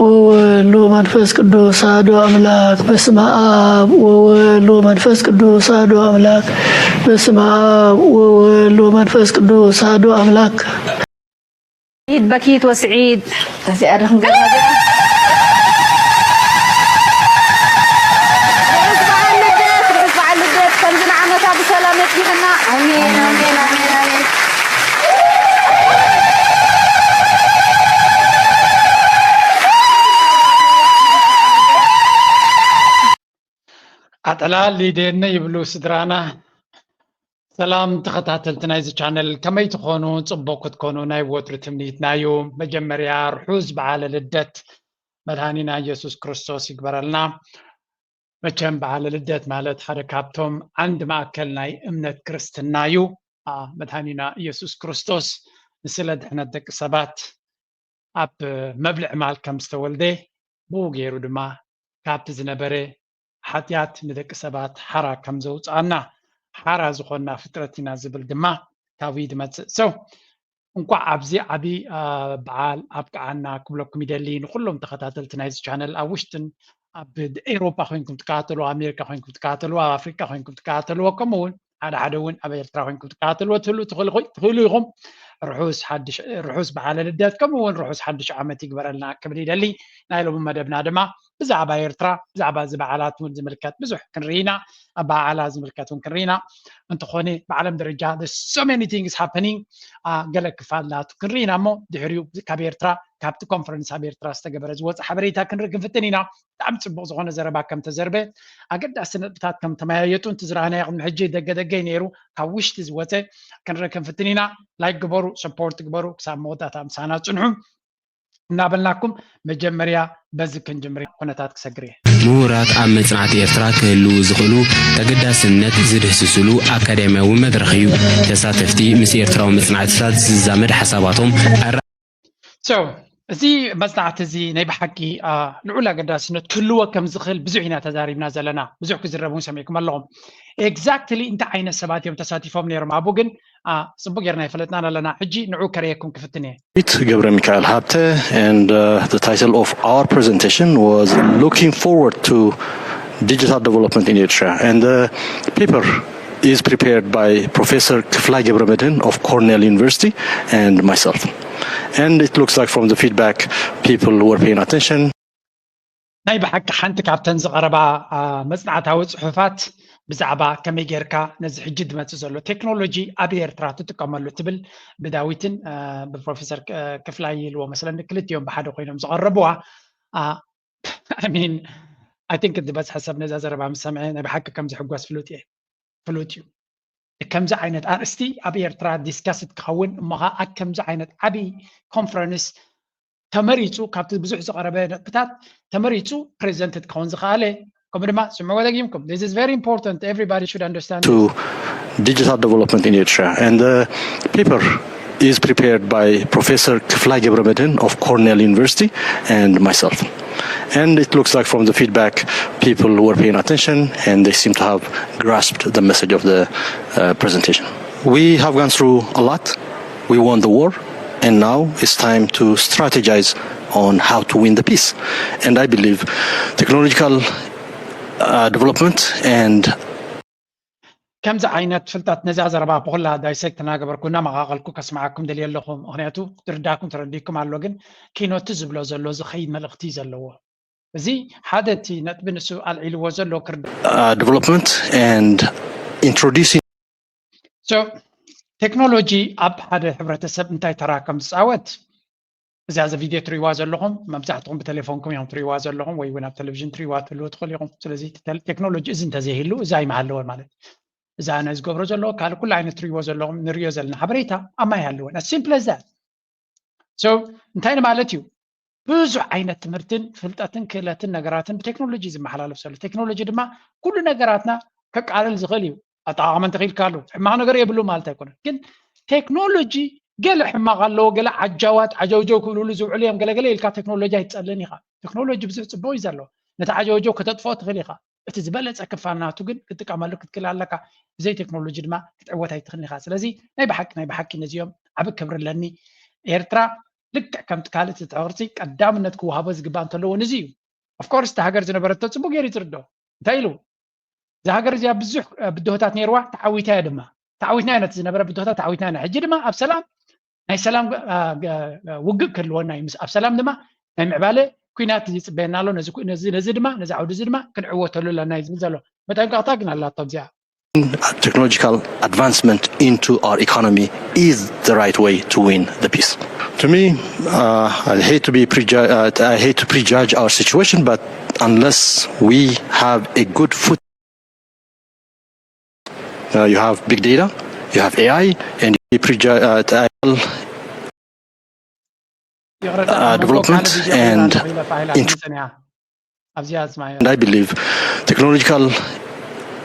ወወልድ ወመንፈስ ቅዱስ አሐዱ አምላክ። በስመ አብ ወወልድ ወመንፈስ ቅዱስ አሐዱ አምላክ። በስመ አብ ወወልድ ወመንፈስ ቅዱስ አሐዱ አምላክ። ኢድ በኪት ወስዒድ። እዚኣ ዶ ክንገብራ እዚኣ? ርሑስ በዓል ልደት፣ ርሑስ በዓል ልደት። ከምዚ ንዓመታ ብሰላም የጽንሐና። ኣሜን፣ ኣሜን፣ ኣሜን፣ ኣሜን። ኣጠላል ሊደነ ይብሉ ስድራና። ሰላም ተኸታተልቲ ናይዚ ቻነል፣ ከመይ ትኾኑ? ጽቡቕ ክትኮኑ ናይ ወትሩ ትምኒትና እዩ። መጀመርያ ርሑስ በዓለ ልደት መድሃኒና ኢየሱስ ክርስቶስ ይግበረልና። መቸም በዓለ ልደት ማለት ሓደ ካብቶም ዓንዲ ማእከል ናይ እምነት ክርስትና እዩ። መድሃኒና ኢየሱስ ክርስቶስ ንስለ ድሕነት ደቂ ሰባት ኣብ መብልዕ ማል ከም ዝተወልደ፣ ብኡ ገይሩ ድማ ካብቲ ዝነበረ ሓጢኣት ንደቂ ሰባት ሓራ ከም ዘውፅኣና፣ ሓራ ዝኾንና ፍጥረት ኢና ዝብል ድማ ካብኡ ዝመፅእ። ሰው እንኳዕ ኣብዚ ዓብዪ በዓል ኣብቅዓና ክብለኩም ይደሊ። ንኩሎም ተኸታተልቲ ናይዚ ቻነል ኣብ ውሽጥን ኣብ ኤውሮፓ ኮይንኩም ትከታተሉ፣ ኣሜሪካ ኮይንኩም ትከታተሉ፣ ኣብ ኣፍሪቃ ኮይንኩም ትከታተልዎ፣ ከምኡ እውን ሓደ ሓደ እውን ኣብ ኤርትራ ኮይንኩም ትከታተልዎ ትህሉ ትኽእሉ ኢኹም። ርሑስ በዓለ ልደት ከምኡ እውን ርሑስ ሓድሽ ዓመት ይግበረልና ክብል ይደሊ። ናይ ሎሚ መደብና ድማ ብዛዕባ ኤርትራ ብዛዕባ እዚ በዓላት እውን ዝምልከት ብዙሕ ክንርኢ ኢና። ኣበዓዕላ ዝምልከት እውን ክንርኢ ኢና። እንተኾነ ብዓለም ደረጃ so many things happening፣ ገለ ክፋል ናቱ ክንርኢ ኢና እሞ ድሕሪኡ ካብ ኤርትራ ካብቲ ኮንፈረንስ ኣብ ኤርትራ ዝተገበረ ዝወፀ ሓበሬታ ክንርኢ ክንፍትን ኢና። ብጣዕሚ ፅቡቕ ዝኾነ ዘረባ ከም ተዘርበ ኣገዳሲ ነጥብታት ከም ተመያየጡ እንት ዝረኣናዮ ቅድሚ ሕጂ ደገ ደገ እዩ ነይሩ። ካብ ውሽጢ ዝወፀ ክንርኢ ክንፍትን ኢና። ላይክ ግበሩ፣ ሰፖርት ግበሩ፣ ክሳብ መወዳእታ ምሳና ፅንሑ እናበልናኩም መጀመርያ በዚ ክንጅምር ኩነታት ክሰግር እየ። ምሁራት ኣብ መጽናዕቲ ኤርትራ ክህልዉ ዝኽእሉ ተገዳስነት ዝድህስስሉ ኣካዳሚያዊ መድረኽ እዩ። ተሳተፍቲ ምስ ኤርትራዊ መጽናዕትታት ዝዛመድ ሓሳባቶም ኣራ So እዚ መጽናዕቲ እዚ ናይ ብሓቂ ልዑል ኣገዳስነት ክህልዎ ከም ዝኽእል ብዙሕ ኢና ተዛሪብና ዘለና። ብዙሕ ክዝረብ እውን ሰሚዕኩም ኣለኹም። ኤግዛክትሊ እንታይ ዓይነት ሰባት እዮም ተሳቲፎም ነይሮም ኣብኡ ግን ጽቡቅ ጌርና ይፈለጥናን ኣለና። ሕጂ ንዑ ከርእየኩም ክፍትን እየ። ገብረ ሚካኤል ሃብተ and uh, the title of our presentation was looking forward to digital development in Eritrea and the paper is prepared by Professor Kiflay Gebremedhin of Cornell University and myself. And it looks like from the feedback, people were paying attention. ናይ ብሓቂ ሓንቲ ካብተን ዝቐረባ መጽናዕታዊ ጽሑፋት ብዛዕባ ከመይ ጌርካ ነዚ ሕጂ ዝመጽእ ዘሎ ቴክኖሎጂ ኣብ ኤርትራ ትጥቀመሉ ትብል ብዳዊትን ብፕሮፌሰር ክፍላይ ኢልዎ መስለኒ ክልቲኦም ብሓደ ኮይኖም ዝቐረብዋ ሚን ኣይ ቲንክ ዝበዝሐ ሰብ ነዛ ዘረባ ምስ ሰምዐ ናይ ብሓቂ ከም ዝሕጎስ ፍሉጥ እየ ፍሉጥ እዩ። ከምዚ ዓይነት ኣርእስቲ ኣብ ኤርትራ ዲስካስድ ክኸውን እሞ ከዓ ኣብ ከምዚ ዓይነት ዓብዪ ኮንፈረንስ ተመሪፁ ካብቲ ብዙሕ ዝቐረበ ነጥብታት ተመሪፁ ፕሬዘንትድ ክኸውን ዝኸኣለ ከምኡ ድማ ስምዕዎ ደጊምኩም this is very important everybody should understand to digital development in Eritrea and the paper is prepared by Professor Kiflay Gebremedhin of Cornell University and myself. And it looks like from the feedback, people were paying attention and they seem to have grasped the message of the uh, presentation. We have gone through a lot. We won the war, and now it's time to strategize on how to win the peace. And I believe technological uh, development and ከምዚ ዓይነት ፍልጠት ነዚኣ ዘረባ ብኩላ ዳይሴክት እናገበርኩ እናመቓቐልኩ ከስምዓኩም ደልየ ኣለኹ። ምኽንያቱ ዝርዳኩም ተረዲኩም ኣሎ፣ ግን ኪኖቲ ዝብሎ ዘሎ ዝኸይድ መልእኽቲ እዩ ዘለዎ። እዚ ሓደ እቲ ነጥቢ ንሱ ኣልዒልዎ ዘሎ ክርዳ uh, development and introducing So ቴክኖሎጂ ኣብ ሓደ ሕብረተሰብ እንታይ ተራ ከም ዝፃወት እዚኣ ዘ ቪድዮ ትሪእዋ ዘለኹም መብዛሕትኹም ብቴሌፎንኩም እዮም ትሪእዋ ዘለኹም ወይ እውን ኣብ ቴሌቪዥን ትሪእዋ ትህልው ትኽእሉ ኢኹም። ስለዚ ቴክኖሎጂ እዚ እንተዘይህሉ እዚ ኣይምሃለወን ማለት እዛ ኣነ ዝገብሮ ዘለኹ ካልእ ኩሉ ዓይነት ትሪእዎ ዘለኹም ንሪኦ ዘለና ሓበሬታ ኣብ ማይ ሃለወን simple as that። So እንታይ ንማለት እዩ? ብዙሕ ዓይነት ትምህርትን ፍልጠትን ክእለትን ነገራትን ብቴክኖሎጂ ዝመሓላለፍ ዘሎ ቴክኖሎጂ ድማ ኩሉ ነገራትና ከቃልል ዝኽእል እዩ። ኣጠቓቕመ እንተኽኢልካሉ ሕማቕ ነገር የብሉ ማለት ኣይኮነን፣ ግን ቴክኖሎጂ ገለ ሕማቕ ኣለዎ፣ ገለ ዓጃዋት ዓጀውጀው ክብልሉ ዝውዕሉ እዮም። ገለገለ ኢልካ ቴክኖሎጂ ኣይትጸልን ኢኻ። ቴክኖሎጂ ብዙሕ ጽቡቕ እዩ ዘለዎ፣ ነቲ ዓጀውጀው ከተጥፍኦ ትኽእል ኢኻ። እቲ ዝበለጸ ክፋል ናቱ ግን ክትጥቀመሉ ክትክእል ኣለካ። ብዘይ ቴክኖሎጂ ድማ ክትዕወት ኣይትኽእልን ኢኻ። ስለዚ ናይ ብሓቂ ናይ ብሓቂ ነዚኦም ዓቢ ክብሪ ኣለኒ። ኤርትራ ልክዕ ከምቲ ካልእ እቲ ትሕቲ ቅርጺ ቀዳምነት ክወሃቦ ዝግባእ እንተለዎ ንዚ እዩ። Of course እቲ ሃገር ዝነበረቶ ጽቡቅ ገይሩ እዩ ዝርድኦ። እንታይ ኢሉ? እዛ ሃገር እዚኣ ብዙሕ ብድሆታት ነይርዋ፣ ተዓዊታ እያ ድማ። ተዓዊትና ኢና፣ እቲ ዝነበረ ብድሆታት ተዓዊትና ኢና። ሕጂ ድማ ኣብ ሰላም ናይ ሰላም ውግእ ክህልወና እዩ። ኣብ ሰላም ድማ ናይ ምዕባለ ኩናት ይፅበየና ኣሎ። ነዚ ድማ ነዚ ዓውዲ እዚ ድማ ክንዕወተሉ ኣለና እዩ ዝብል ዘሎ። መጠንቀቕታ ግን ኣላቶ ኣብዚኣ። Technological advancement into our economy is the right way to win the peace. To me, uh, I hate to be prejudge. Uh, I hate to prejudge our situation, but unless we have a good foot, uh, you have big data, you have A I, and you prejudge. Uh, uh, development and and I believe technological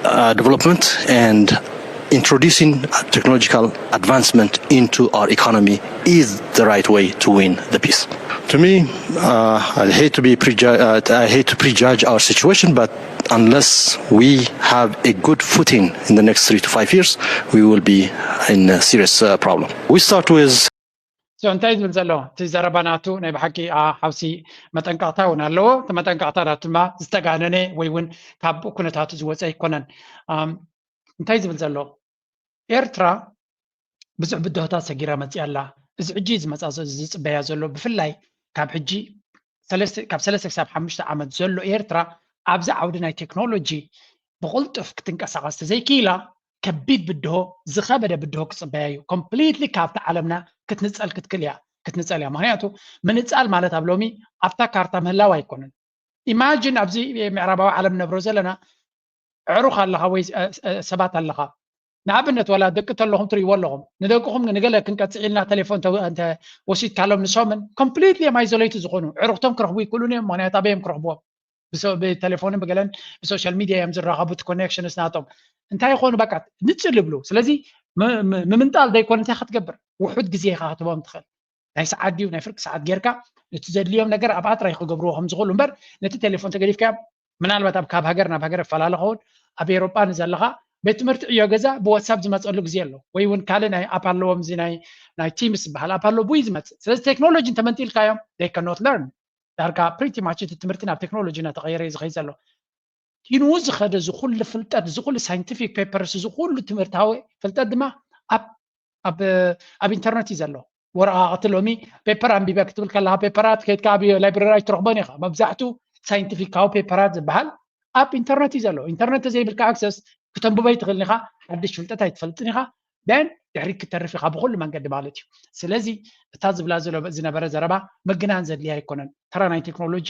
uh, development and introducing technological advancement into our economy is the right way to win the peace. To me, uh, I hate to be prejudge. Uh, I hate to prejudge our situation, but unless we have a good footing in the next three to five years, we will be in a serious uh, problem. We start with so እንታይ ዝብል ዘሎ እቲ ዘረባ ናቱ ናይ ብሓቂ ሓውሲ መጠንቀቕታ እውን ኣለዎ። እቲ መጠንቀቕታ ናቱ ድማ ዝተጋነነ ወይ እውን ካብ ኩነታቱ ዝወፀ ኣይኮነን። እንታይ ዝብል ዘሎ ኤርትራ ብዙሕ ብድሆታት ሰጊራ መፅያ ኣላ። እዚ ሕጂ ዝመፃ ዝፅበያ ዘሎ ብፍላይ ካብ ሕጂ ካብ ሰለስተ ክሳብ ሓሙሽተ ዓመት ዘሎ ኤርትራ ኣብዚ ዓውዲ ናይ ቴክኖሎጂ ብቕልጡፍ ክትንቀሳቐስ ተዘይክኢላ ከቢድ ብድሆ ዝኸበደ ብድሆ ክፅበያ እዩ። ኮምፕሊትሊ ካብቲ ዓለምና ክትንፀል ክትክል እያ ክትንፀል እያ። ምክንያቱ ምንፃል ማለት ኣብ ሎሚ ኣብታ ካርታ ምህላው ኣይኮነን። ኢማጂን ኣብዚ ምዕራባዊ ዓለም ነብሮ ዘለና ዕሩኽ ኣለኻ ወይ ሰባት ኣለኻ ንኣብነት ዋላ ደቂ ተለኹም ትርእይዎ ኣለኹም ንደቅኹም ንገለ ክንቀፅዕ ኢልና ቴሌፎን ወሲድካሎም ንሶምን ኮምፕሊትሊ እዮም ኣይዞለይቲ ዝኾኑ ዕሩኽቶም ክረኽቡ ይክእሉን እዮም ምክንያት ኣበይ እዮም ክረኽብዎም ብቴሌፎንን ብገለን ብሶሻል ሚድያ እዮም ዝራኸቡ እቲ ኮኔክሽንስ ናቶም እንታይ ይኾኑ በቃ ንፅል ይብሉ ስለዚ ምምንጣል ዘይኮነ እንታይ ክትገብር ውሑድ ግዜ ኢኻ ክትቦም ትኽእል ናይ ሰዓት ድዩ ናይ ፍርቂ ሰዓት ጌርካ ነቲ ዘድልዮም ነገር ኣብ ኣጥራይ ክገብርዎ ከም ዝኽእሉ እምበር ነቲ ቴሌፎን ተገዲፍካ ምናልባት ኣብ ካብ ሃገር ናብ ሃገር ይፈላለ ኸውን ኣብ ኤሮጳ ንዘለኻ ቤት ትምህርቲ ዕዮ ገዛ ብዋትሳፕ ዝመፀሉ ግዜ ኣሎ ወይ እውን ካልእ ናይ ኣፕ ኣለዎም እዚ ናይ ናይ ቲምስ ዝበሃል ኣፕ ኣሎ ብይ ዝመፅእ ስለዚ ቴክኖሎጂ እንተመንጢልካዮም they cannot learn ዳርጋ pretty much እቲ ትምህርቲ ናብ ቴክኖሎጂ እናተቐየረ እዩ ዝኸይድ ዘሎ ኪንኡ ዝኸደ ዝኩሉ ፍልጠት ዝኩሉ ሳይንቲፊክ ፔፐርስ ዝኩሉ ትምህርታዊ ፍልጠት ድማ ኣብ ኣብ ኣብ ኢንተርነት እዩ ዘሎ ወረቃቅቲ ሎሚ ፔፐር ኣንቢበ ክትብል ከለካ ፔፐራት ከይድካ ኣብ ላይብረሪ ኣይትረክቦን ኢካ መብዛሕቱ ሳይንቲፊካዊ ፔፐራት ዝበሃል ኣብ ኢንተርነት እዩ ዘሎ ኢንተርነት ተዘይብልካ ኣክሰስ ክተንብቦ ኣይትክእልን ኢካ ሓድሽ ፍልጠት ኣይትፈልጥን ኢካ ደን ድሕሪ ክተርፍ ኢካ ብኩሉ መንገዲ ማለት እዩ ስለዚ እታ ዝብላ ዝነበረ ዘረባ ምግናን ዘድልያ ኣይኮነን ተራ ናይ ቴክኖሎጂ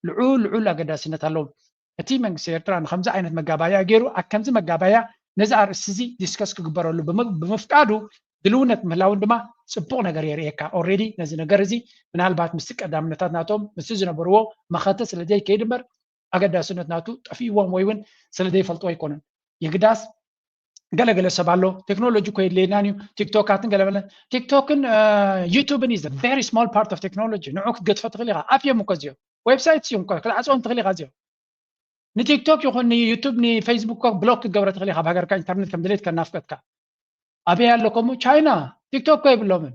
ልዑል ልዑል ኣገዳስነት ኣለዎ እቲ መንግስቲ ኤርትራ ንከምዚ ዓይነት መጋባያ ገይሩ ኣብ ከምዚ መጋባያ ነዚ ኣርእስቲ እዚ ዲስከስ ክግበረሉ ብምፍቃዱ ድልውነት ምህላውን ድማ ፅቡቕ ነገር የርእየካ ኦሬዲ ነዚ ነገር እዚ ምናልባት ምስቲ ቀዳምነታት ናቶም ምስቲ ዝነበርዎ መኸተ ስለ ዘይከይድ እምበር ኣገዳስነት ናቱ ጠፊእዎም ወይ እውን ስለ ዘይፈልጥዎ ኣይኮነን የግዳስ ገለገለ ሰብ ኣሎ ቴክኖሎጂ እኮ የድልየናን እዩ ቲክቶካትን ገለበለ ቲክቶክን ዩቱብን is very small part of technology ንዑ ክትገድፎ ትኽእል ኢኻ ኣፕ እዮም እኮ እዚኦም ዌብሳይት እዮም እኮ ክትዓፅዎም ትኽእል ኢኻ እዚኦም ንቲክቶክ ይኹን ንዩቱብ ንፌስቡክ እኮ ብሎክ ክትገብረ ትኽእል ኢኻ ኣብ ሃገርካ ኢንተርኔት ከም ድሌት ከናፍቀትካ ኣበይ ኣሎ ከምኡ ቻይና ቲክቶክ እኮ የብሎምን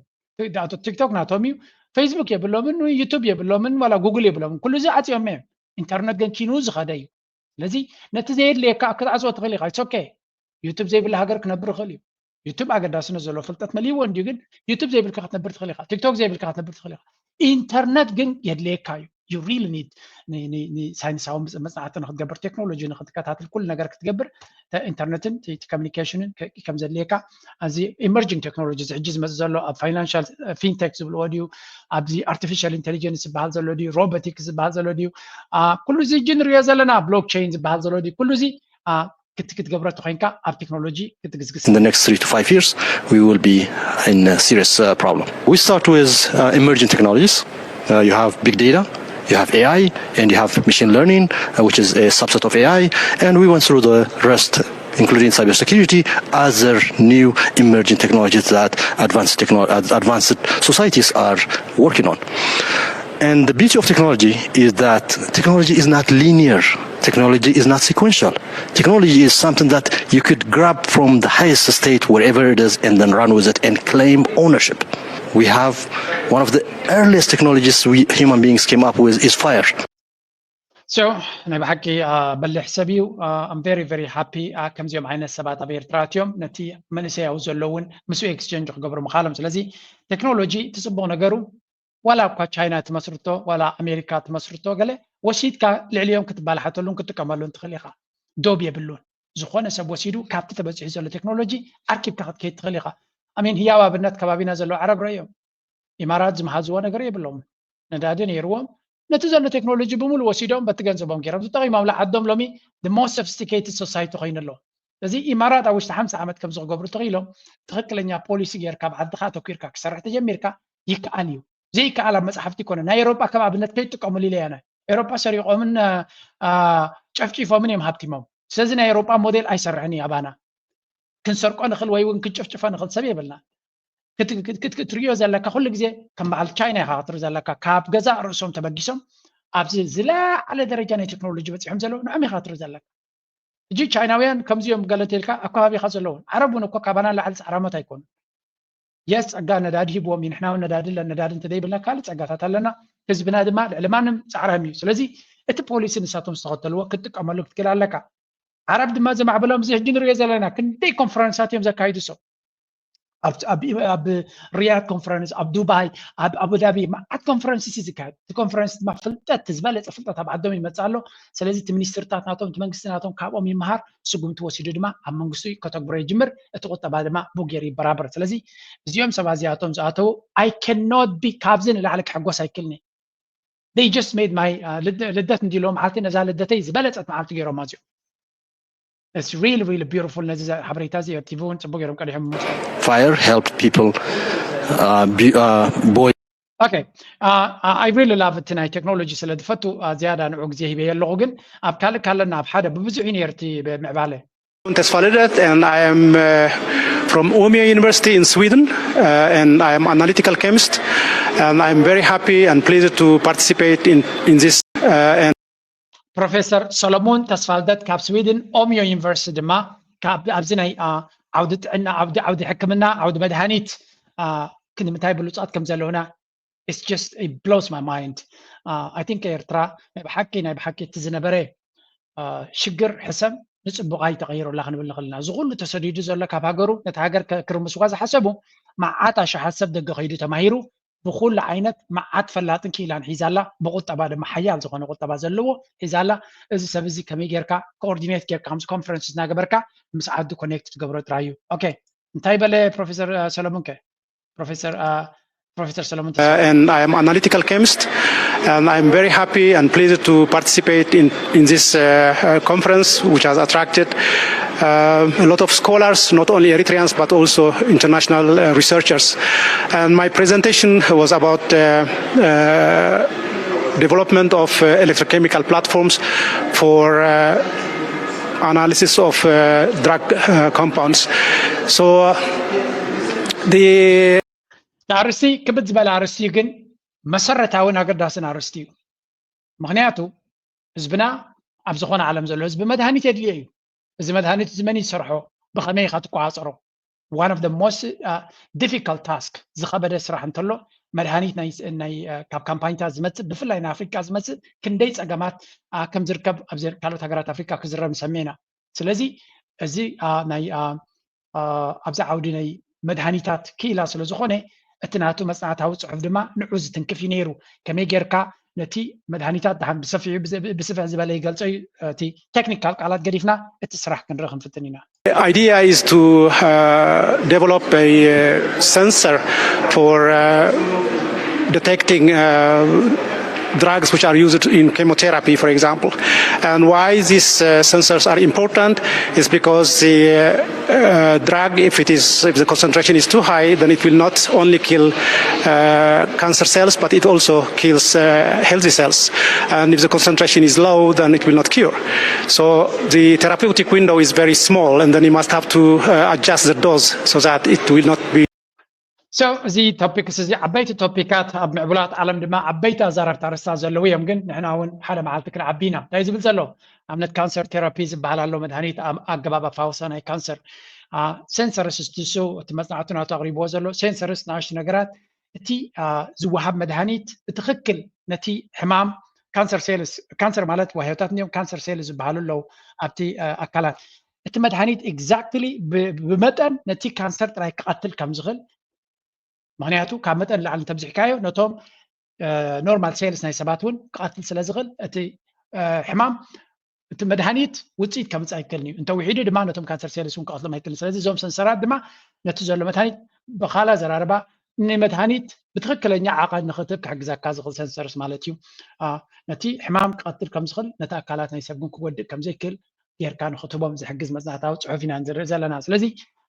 ቲክቶክ ናቶም እዩ ፌስቡክ የብሎምን ዩቱብ የብሎምን ዋላ ጉግል የብሎምን ኩሉ እዚ ዓፅዮም እዮም ኢንተርነት ግን ኪኑ ዝኸደ እዩ ስለዚ ነቲ ዘየድልየካ ክትዓፅዎ ትኽእል ኢኻ ኦኬ ዩቱብ ዘይብላ ሃገር ክነብር ይኽእል እዩ ዩቱብ ኣገዳስነት ዘለዎ ፍልጠት መሊእዎ እንድዩ ግን ዩቱብ ዘይብልካ ክትነብር ትኽእል ኢኻ ቲክቶክ ዘይብልካ ክትነብር ትኽእል ኢኻ ኢንተርነት ግን የድልየካ እዩ you really need ንሳይንሳዊ መፅናዕቲ ንክትገብር ቴክኖሎጂ ንክትከታተል ኩሉ ነገር ክትገብር ኢንተርነትን ኮሚኒኬሽንን ከም ዘድልየካ እዚ ኢመርጂንግ ቴክኖሎጂ እዚ ሕጂ ዝመፅእ ዘሎ ኣብ ፋይናንሻል ፊንቴክ ዝብልዎ ድዩ ኣብዚ ኣርቲፊሻል ኢንቴሊጀንስ ዝበሃል ዘሎ ድዩ ሮቦቲክስ ዝበሃል ዘሎ ድዩ ኩሉ እዚ ሕጂ ንሪኦ ዘለና ብሎክቸይን ዝበሃል ዘሎ ድዩ ኩሉ እዚ ክትግብረ ተኮይንካ ኣብ ቴክኖሎጂ ክትግዝግስ In the next three to five years, we will be in a serious uh, problem. We start with uh, emerging technologies. Uh, you have big data, you have A I, and you have machine learning, uh, which is a subset of A I. And we went through the rest, including cybersecurity, other new emerging technologies that advanced, technolo- advanced societies are working on. And the beauty of technology is that technology is not linear. Technology is not sequential. Technology is something that you could grab from the highest state, wherever it is, and then run with it and claim ownership. We have One of the earliest technologies we human beings came up with is fire. So ናይ ብሓቂ በልሕ ሰብ እዩ። I'm very very happy ከምዚኦም ዓይነት ሰባት ኣብ ኤርትራ ኣትዮም ነቲ መንእሰያዊ ዘለውን ምስ exchange ክገብሩ ምኻሎም። ስለዚ ቴክኖሎጂ ትፅቡቕ ነገሩ ዋላ እኳ ቻይና ትመስርቶ ዋላ ኣሜሪካ ትመስርቶ ገለ ወሲድካ ልዕሊኦም ክትባላሓተሉን ክትጥቀመሉን ትኽእል ኢኻ። ዶብ የብሉን። ዝኾነ ሰብ ወሲዱ ካብቲ ተበፂሑ ዘሎ ቴክኖሎጂ ኣርኪብካ ክትከይድ ትኽእል ኢኻ። ኣሜን ህያው ኣብነት ከባቢና ዘለዉ ዓረብ ረእዮም። ኢማራት ዝመሃዝዎ ነገር የብሎም። ነዳዲ ነይርዎም ነቲ ዘሎ ቴክኖሎጂ ብምሉ ወሲዶም በቲ ገንዘቦም ገይሮም ተጠቂሞም ዓዶም ሎሚ the most sophisticated society ኮይኑ ኣሎ። እዚ ኢማራት ኣብ ውሽጢ ሓምሳ ዓመት ከምዚ ክገብሩ ተኽኢሎም ትኽክለኛ ፖሊሲ ገይርካ ኣብ ዓድኻ ኣተኪርካ ክሰርሕ ተጀሚርካ ይከኣል እዩ። ዘይከኣል ኣብ መፅሓፍቲ ይኮነ ናይ ኤሮጳ ከም ኣብነት ከይትጥቀሙሉ ኢለ ያነ ኤሮጳ ሰሪቆምን ጨፍጪፎምን እዮም ሃብቲሞም። ስለዚ ናይ ኤሮጳ ሞዴል ኣይሰርሕን እዩ ኣባና። ክንሰርቆ ንኽእል ወይ እውን ክንጭፍጭፎ ንኽእል ሰብ የብልና። ክትርእዮ ዘለካ ኩሉ ግዜ ከም በዓል ቻይና ኢኻ ክትርኢ ዘለካ። ካብ ገዛእ ርእሶም ተበጊሶም ኣብዚ ዝለዓለ ደረጃ ናይ ቴክኖሎጂ በፂሖም ዘለዉ ንዕም ኢኻ ክትርኢ ዘለካ። እጂ ቻይናውያን ከምዚኦም ገለቴልካ ኣብ ከባቢኻ ዘለውን ዓረብ እውን እኮ ካባና ላዕሊ ፃዕራሞት ኣይኮኑ። የስ ጸጋ ነዳዲ ሂብዎም እዩ። ንሕና እውን ነዳዲ ነዳዲ እንተዘይብልና ካልእ ጸጋታት ኣለና። ህዝብና ድማ ልዕሊ ማንም ጻዕራም እዩ። ስለዚ እቲ ፖሊሲ ንሳቶም ዝተኸተልዎ ክትጥቀመሉ ክትክእል ኣለካ። ዓረብ ድማ ዘማዕበሎም እዚ ሕጂ ንሪኦ ዘለና ክንደይ ኮንፈረንሳት እዮም ዘካይዱ ሰው ኣብ ሪያድ ኮንፈረንስ ኣብ ዱባይ ኣብ ኣቡዳቢ መዓት ኮንፈረንስ ሲ ዝካየድ እቲ ኮንፈረንስ ድማ ፍልጠት ዝበለፀ ፍልጠት ኣብ ዓዶም ይመፅእ ኣሎ። ስለዚ እቲ ሚኒስትርታት ናቶም እቲ መንግስቲ ናቶም ካብኦም ይመሃር ስጉምቲ ወሲዱ ድማ ኣብ መንግስቱ ከተግብሮ ይጅምር። እቲ ቁጠባ ድማ ብኡ ገይሩ ይበራበር። ስለዚ እዚኦም ሰባት እዚኣቶም ዝኣተዉ I cannot be ካብዚ ንላዕሊ ክሕጎስ ኣይክልኒ። They just made my ልደት እንዲሎ መዓልቲ ነዛ ልደተይ ዝበለፀት መዓልቲ ገይሮማ እዚኦም። It's really really beautiful። ነዚ ሓበሬታ እዚ ቲቪ እውን ፅቡቅ ገይሮም ቀዲሖም። Fire help people uh, be, uh, boy Okay. I really love እቲ ናይ ቴክኖሎጂ ስለ ዝፈቱ ዝያዳ ንዑ ግዜ ሂበ ኣለኹ። ግን ኣብ ካልእ ካለና ኣብ ሓደ ብብዙሕ ዩ ነርቲ ምዕባለ Tesfaledet, and I am uh, from Umeå University in Sweden, uh, and I am analytical chemist, and I am very happy and pleased to participate in, in this. Uh, and ፕሮፌሰር ሰሎሞን ተስፋልደት ካብ ስዊድን ኦሚዮ ዩኒቨርሲቲ ድማ ኣብዚ ናይ ዓውዲ ጥዕና ዓውዲ ዓውዲ ሕክምና ዓውዲ መድሃኒት ክንምታይ ብሉፃት ከም ዘለውና it's just it blows my mind. I think ኤርትራ ናይ ብሓቂ ናይ ብሓቂ እቲ ዝነበረ ሽግር ሕሰም ንፅቡቕ ኣይተቐይሩላ ክንብል ንኽእል ኢና። እዚ ኩሉ ተሰዲዱ ዘሎ ካብ ሃገሩ ነቲ ሃገር ክርምስዋ ዝሓሰቡ መዓት ኣሽሓት ሰብ ደገ ከይዱ ተማሂሩ ብኩሉ ዓይነት መዓት ፈላጥን ክኢላን ሒዛላ። ብቁጠባ ድማ ሓያል ዝኾነ ቁጠባ ዘለዎ ሒዛላ። እዚ ሰብ እዚ ከመይ ጌርካ ኮኦርዲኔት ጌርካ ከምዚ ኮንፈረንስ እናገበርካ ምስ ዓዱ ኮኔክት ትገብሮ ጥራይ እዩ። ኦኬ እንታይ በለ ፕሮፌሰር ሰለሙን ከ? Professor uh, Professor Solomon. Uh, and I am analytical chemist, and I'm very happy and pleased to participate in, in this uh, uh, conference, which has attracted uh, a lot of scholars, not only Eritreans but also international uh, researchers. And my presentation was about uh, uh, development of uh, electrochemical platforms for uh, analysis of uh, drug uh, compounds. So uh, the ኣርስቲ ክብድ ዝበለ ኣርስቲ እዩ፣ ግን መሰረታውን ኣገዳስን ኣርስቲ እዩ። ምክንያቱ ህዝብና ኣብ ዝኾነ ዓለም ዘሎ ህዝቢ መድሃኒት የድልዮ እዩ። እዚ መድሃኒት እዚ መን ይሰርሖ፣ ብኸመይ ኢኻ ትቆፃፀሮ? One of the most difficult task፣ ዝኸበደ ስራሕ እንተሎ መድሃኒት ናይ ካብ ካምፓኒታት ዝመፅእ ብፍላይ ናይ ኣፍሪካ ዝመፅእ ክንደይ ፀገማት ከም ዝርከብ ኣብ ካልኦት ሃገራት ኣፍሪካ ክዝረብ ንሰምዕ ኢና። ስለዚ እዚ ናይ ኣብዚ ዓውዲ ናይ መድሃኒታት ክኢላ ስለ ዝኾነ እቲ ናቱ መፅናዕታዊ ፅሑፍ ድማ ንዑ ዝትንክፍ እዩ ነይሩ። ከመይ ጌርካ ነቲ መድሃኒታት ደሓን ብሰፊሑ ብስፍሕ ዝበለ ይገልፆ እዩ። እቲ ቴክኒካል ቃላት ገዲፍና እቲ ስራሕ ክንርኢ ክንፍትን ኢና። The idea is to uh, develop a uh, sensor for uh, detecting uh, drugs which are used in chemotherapy, for example. And why these uh, sensors are important is because the uh, uh, drug, if it is, if the concentration is too high, then it will not only kill uh, cancer cells, but it also kills uh, healthy celels. And if the concentration is low, then it will not cure. So the therapeutic window is very small, and then you must have to uh, adjust the dose so that it will not be So እዚ ቶፒክስ እዚ ዓበይቲ ቶፒካት ኣብ ምዕቡላት ዓለም ድማ ዓበይቲ ኣዛረብቲ ኣርእስታት ዘለዉ እዮም። ግን ንሕና እውን ሓደ መዓልቲ ክንዓቢ ኢና። እንታይ ዝብል ዘሎ ኣብነት ካንሰር ቴራፒ ዝበሃል ኣሎ፣ መድሃኒት ኣገባብ ኣፋወሳ ናይ ካንሰር። ሴንሰርስ እሱ እቲ መፅናዕቱ ናቱ ኣቕሪብዎ ዘሎ ሴንሰርስ ንኣሽቱ ነገራት እቲ ዝወሃብ መድሃኒት ብትኽክል ነቲ ሕማም ካንሰር ሴልስ፣ ካንሰር ማለት ዋህዮታት እዮም፣ ካንሰር ሴልስ ዝበሃሉ ኣለዉ ኣብቲ ኣካላት። እቲ መድሃኒት exactly ብመጠን ነቲ ካንሰር ጥራይ ክቐትል ከም ዝኽእል፣ ምኽንያቱ ካብ መጠን ላዕሊ እንተብዚሕካዮ ነቶም ኖርማል ሴልስ ናይ ሰባት እውን ክቐትል ስለ ዝኽእል እቲ ሕማም እቲ መድሃኒት ውፅኢት ከምፅእ ኣይክእልን እዩ። እንተውሒዱ ድማ ነቶም ካንሰር ሴልስ እውን ክቐትሎም ኣይክእልን። ስለዚ እዞም ሰንሰራት ድማ ነቲ ዘሎ መድሃኒት ብኻላ ዘራርባ ንመድሃኒት ብትኽክለኛ ዓቐን ንኽትህብ ክሕግዘካ ዝኽእል ሰንሰርስ ማለት እዩ። ነቲ ሕማም ክቐትል ከም ዝኽእል ነቲ ኣካላት ናይ ሰብ ግን ክጎድእ ከም ዘይክእል ጌርካ ንኽትህቦም ዝሕግዝ መፅናዕታዊ ፅሑፍ ኢና ንርኢ ዘለና። ስለዚ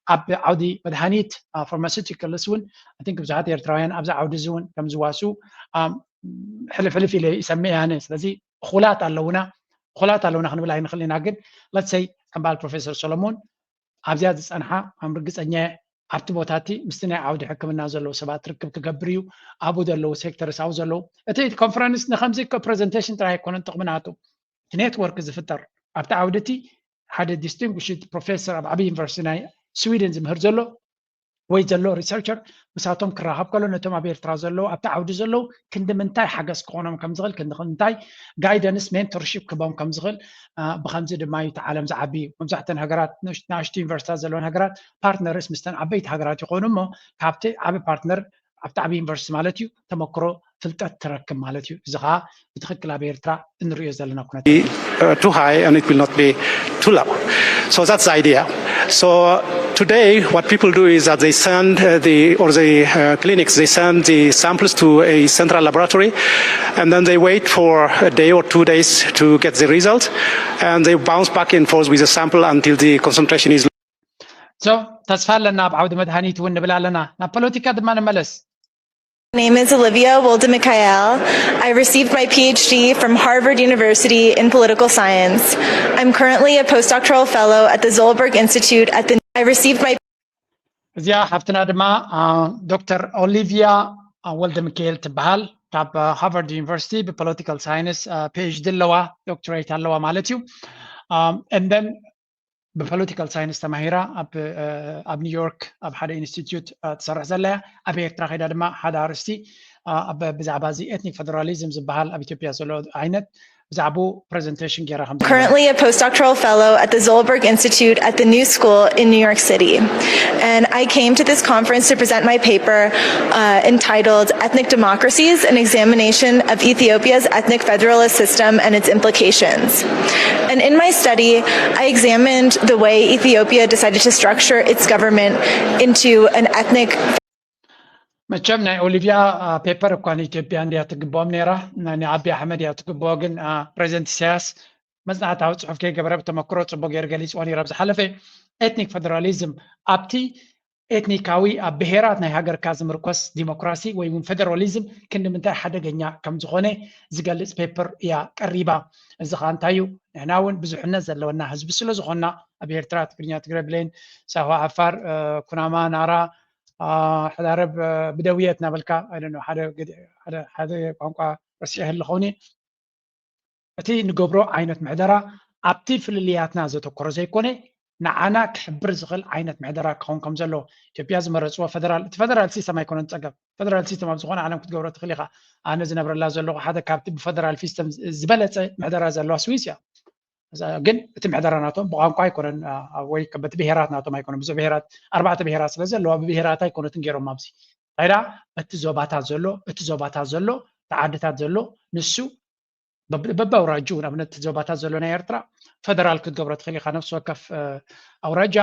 ኣብ ዓውዲ መድሃኒት ፋርማሲቲካልስ እውን ኣይ ቲንክ ብዙሓት ኤርትራውያን ኣብዚ ዓውዲ እዚ እውን ከም ዝዋሱ ሕልፍ ሕልፍ ኢለ ይሰምዕ ያነ። ስለዚ እኹላት ኣለውና እኹላት ኣለውና ክንብል ኣይንኽእል ኢና። ግን ለትሰይ ከም በዓል ፕሮፌሰር ሰሎሞን ኣብዚኣ ዝፀንሓ ኣም ርግፀኛ ኣብቲ ቦታ እቲ ምስቲ ናይ ዓውዲ ሕክምና ዘለዉ ሰባት ርክብ ክገብር እዩ። ኣብኡ ዘለዉ ሴክተርስ ኣብኡ ዘለዉ እቲ ኮንፈረንስ ንከምዚ ፕሬዘንቴሽን ጥራይ ኣይኮነን ጥቕሚ ናቱ እቲ ኔትወርክ ዝፍጠር ኣብቲ ዓውዲ እቲ ሓደ ዲስቲንጉሽድ ፕሮፌሰር ኣብ ዓብዪ ዩኒቨርሲቲ ናይ ስዊድን ዝምህር ዘሎ ወይ ዘሎ ሪሰርቸር ምሳቶም ክራኸብ ከሎ ነቶም ኣብ ኤርትራ ዘለዉ ኣብቲ ዓውዲ ዘለዉ ክንዲ ምንታይ ሓገዝ ክኾኖም ከም ዝኽእል ክንዲ ምንታይ ጋይደንስ ሜንቶርሺፕ ክቦም ከም ዝኽእል ብከምዚ ድማ እዩ እቲ ዓለም ዝዓቢ እዩ። መብዛሕተን ሃገራት ንኣሽቱ ዩኒቨርሲታት ዘለወን ሃገራት ፓርትነርስ ምስተን ዓበይቲ ሃገራት ይኾኑ እሞ ካብቲ ዓቢ ፓርትነር ኣብቲ ዓቢ ዩኒቨርሲቲ ማለት እዩ ተመክሮ ፍልጠት ትረክብ ማለት እዩ። እዚ ከዓ ብትኽክል ኣብ ኤርትራ እንሪኦ ዘለና ኩነታት too high and it will not be too low. So that's the idea. So today, what people do is that they send uh, the or the uh, clinics they send the samples to a central laboratory, and then they wait for a day or two days to get the result, and they bounce back and forth with the sample until the concentration is. So ተስፋ ኣለና ኣብ ዓውዲ መድሃኒት እውን ንብል ኣለና። ናብ ፖለቲካ ድማ ንመለስ። My name is Olivia Wolde Michael. I received my PhD from Harvard University in political science. I'm currently a postdoctoral fellow at the Zolberg Institute at the I received my እዚኣ ሓፍትና ድማ ዶክተር ኦሊቪያ ወልደ ሚካኤል ትበሃል። ካብ ሃርቫርድ ዩኒቨርሲቲ ብፖለቲካል ሳይንስ ፒኤችዲ ኣለዋ፣ ዶክትሬት ኣለዋ ማለት እዩ። እንደን ብፖለቲካል ሳይንስ ተማሂራ ኣብ ኒውዮርክ ኣብ ሓደ ኢንስቲትዩት ትሰርሕ ዘላ እያ። ኣብ ኤርትራ ከይዳ ድማ ሓደ ኣርእስቲ ብዛዕባ እዚ ኤትኒክ ፌደራሊዝም ዝበሃል ኣብ ኢትዮጵያ ዘሎ ዓይነት ብዛዕባኡ ፕሬዘንቴሽን ገይራ ከም Currently a postdoctoral fellow at the Zolberg Institute at the New School in New York City. And I came to this conference to present my paper uh, entitled Ethnic Democracies, an Examination of Ethiopia's Ethnic Federalist System and Its Implications. And in my study, I examined the way Ethiopia decided to structure its government into an ethnic መቸም ናይ ኦሊቪያ ፔፐር እኳ ንኢትዮጵያ እንድያ ትግብኦም ነይራ፣ ናይ ኣብይ ኣሕመድ እያ ትግብኦ። ግን ፕሬዚደንት ኢሳያስ መፅናዕታዊ ፅሑፍ ከይገበረ ብተመክሮ ፅቡቅ ገይሩ ገሊፅዎ ነይሩ። ኣብ ዝሓለፈ ኤትኒክ ፌደራሊዝም ኣብቲ ኤትኒካዊ ኣብ ብሄራት ናይ ሃገርካ ዝምርኮስ ዲሞክራሲ ወይ እውን ፌደራሊዝም ክንዲ ምንታይ ሓደገኛ ከም ዝኾነ ዝገልፅ ፔፐር እያ ቀሪባ። እዚ ከዓ እንታይ እዩ? ንሕና እውን ብዙሕነት ዘለወና ህዝቢ ስለ ዝኾንና ኣብ ኤርትራ ትግርኛ፣ ትግረ፣ ብሌን፣ ሳሆ፣ ዓፋር፣ ኩናማ፣ ናራ፣ ሕዳረብ ብደውየት እናበልካ ሓደ ሓደ ቋንቋ ረሲዐ ኣለኸውን። እቲ ንገብሮ ዓይነት ምሕደራ ኣብቲ ፍልልያትና ዘተኮረ ዘይኮነ ንዓና ክሕብር ዝኽእል ዓይነት ምሕደራ ክኸውን ከም ዘለዎ ኢትዮጵያ ዝመረፅዎ ፈደራል እቲ ፈደራል ሲስተም ኣይኮነን ፀገም። ፈደራል ሲስተም ኣብ ዝኾነ ዓለም ክትገብሮ ትኽእል ኢኻ። ኣነ ዝነብረላ ዘለኹ ሓደ ካብቲ ብፈደራል ሲስተም ዝበለፀ ምሕደራ ዘለዋ ስዊስ እያ። ግን እቲ ምሕደራ ናቶም ብቋንቋ ኣይኮነን ወይ በቲ ብሄራት ናቶም ኣይኮነን። ብዙሕ ብሄራት ኣርባዕተ ብሄራት ስለ ዘለዋ ብብሄራት ኣይኮነትን ገይሮም ኣብዚ እንታይ ደኣ በቲ ዞባታት ዘሎ እቲ ዞባታት ዘሎ እቲ ዓድታት ዘሎ ንሱ በበኣውራጅኡ ንኣብነት ዞባታት ዘሎ ናይ ኤርትራ ፈደራል ክትገብሮ ትኽእል ኢኻ። ነፍሲ ወከፍ ኣውራጃ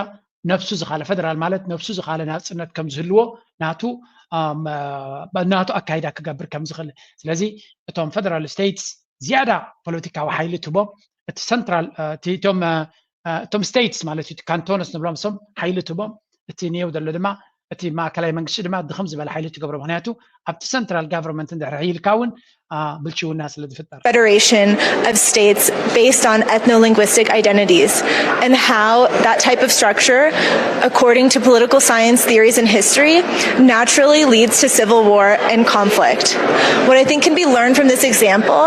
ነብሱ ዝኻለ ፈደራል ማለት ነብሱ ዝኻለ ናፅነት ከም ዝህልዎ ናቱ ናቱ ኣካይዳ ክገብር ከም ዝኽእል። ስለዚ እቶም ፈደራል ስቴትስ ዝያዳ ፖለቲካዊ ሓይሊ ትቦም እቲ ሰንትራል እቶም እቶም ስቴትስ ማለት እዩ ካንቶንስ ንብሎም እሶም ሓይሊ ትቦም እቲ ኒው ዘሎ ድማ እቲ ማእከላይ መንግስቲ ድማ ድኽም ዝበለ ሓይሊ ትገብሮ። ምክንያቱ ኣብቲ ሰንትራል ጋቨርንመንት እንድሕር ሒልካ እውን ብልሽውና ስለ ዝፍጠር። Federation of states based on ethno-linguistic identities and how that type of structure, according to political science theories and history, naturally leads to civil war and conflict. What I think can be learned from this example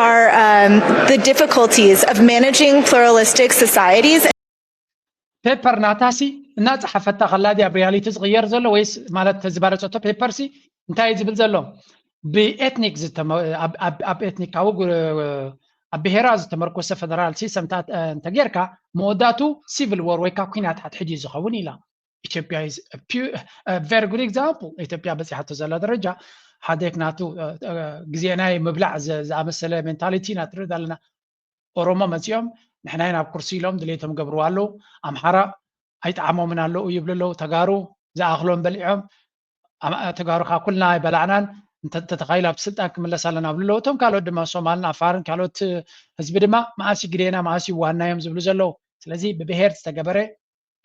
are um, the difficulties of managing pluralistic societies. ፔፐር ናታሲ እናፀሓፈታ ከላ ድያ ኣብ ሪያሊቲ ዝቕየር ዘሎ ወይስ ማለት ተዝባረፀቶ ፔፐርሲ እንታይ እዩ ዝብል ዘሎ? ብኤትኒክ ዝተመ- ኣብ- ኣብ- ኣብ ኤትኒካዊ ጉ- ኣብ ብሄራ ዝተመርኮሰ ፈደራል ሲስተም እንተጌርካ መወዳቱ ሲቪል ወር ወይ ከዓ ኩናት ሓድሕድ እዩ ዝኸውን ኢላ። ኢትዮጵያ very good example። ኢትዮጵያ በፂሓቶ ዘላ ደረጃ ሓደ ናቱ ግዜ ናይ ምብላዕ ዝኣመሰለ ሜንታሊቲ ኢና ትርኢ ዘለና። ኦሮሞ መፂኦም ንሕናይ ናብ ኩርሲ ኢሎም ድሌቶም ገብርዋ ኣለዉ። ኣምሓራ ኣይጠዓሞምን ኣለዉ ይብሉ ኣለዉ። ተጋሩ ዝኣኽሎም በሊዖም ተጋሩ ከዓ ኩልና ኣይበላዕናን እንተተኻይሉ ኣብ ስልጣን ክምለስ ኣለና ብሉ ኣለዉ። እቶም ካልኦት ድማ ሶማልን ኣፋርን ካልኦት ህዝቢ ድማ መኣሲ ግዴና መኣሲ ዋና እዮም ዝብሉ ዘለዉ። ስለዚ ብብሄር ዝተገበረ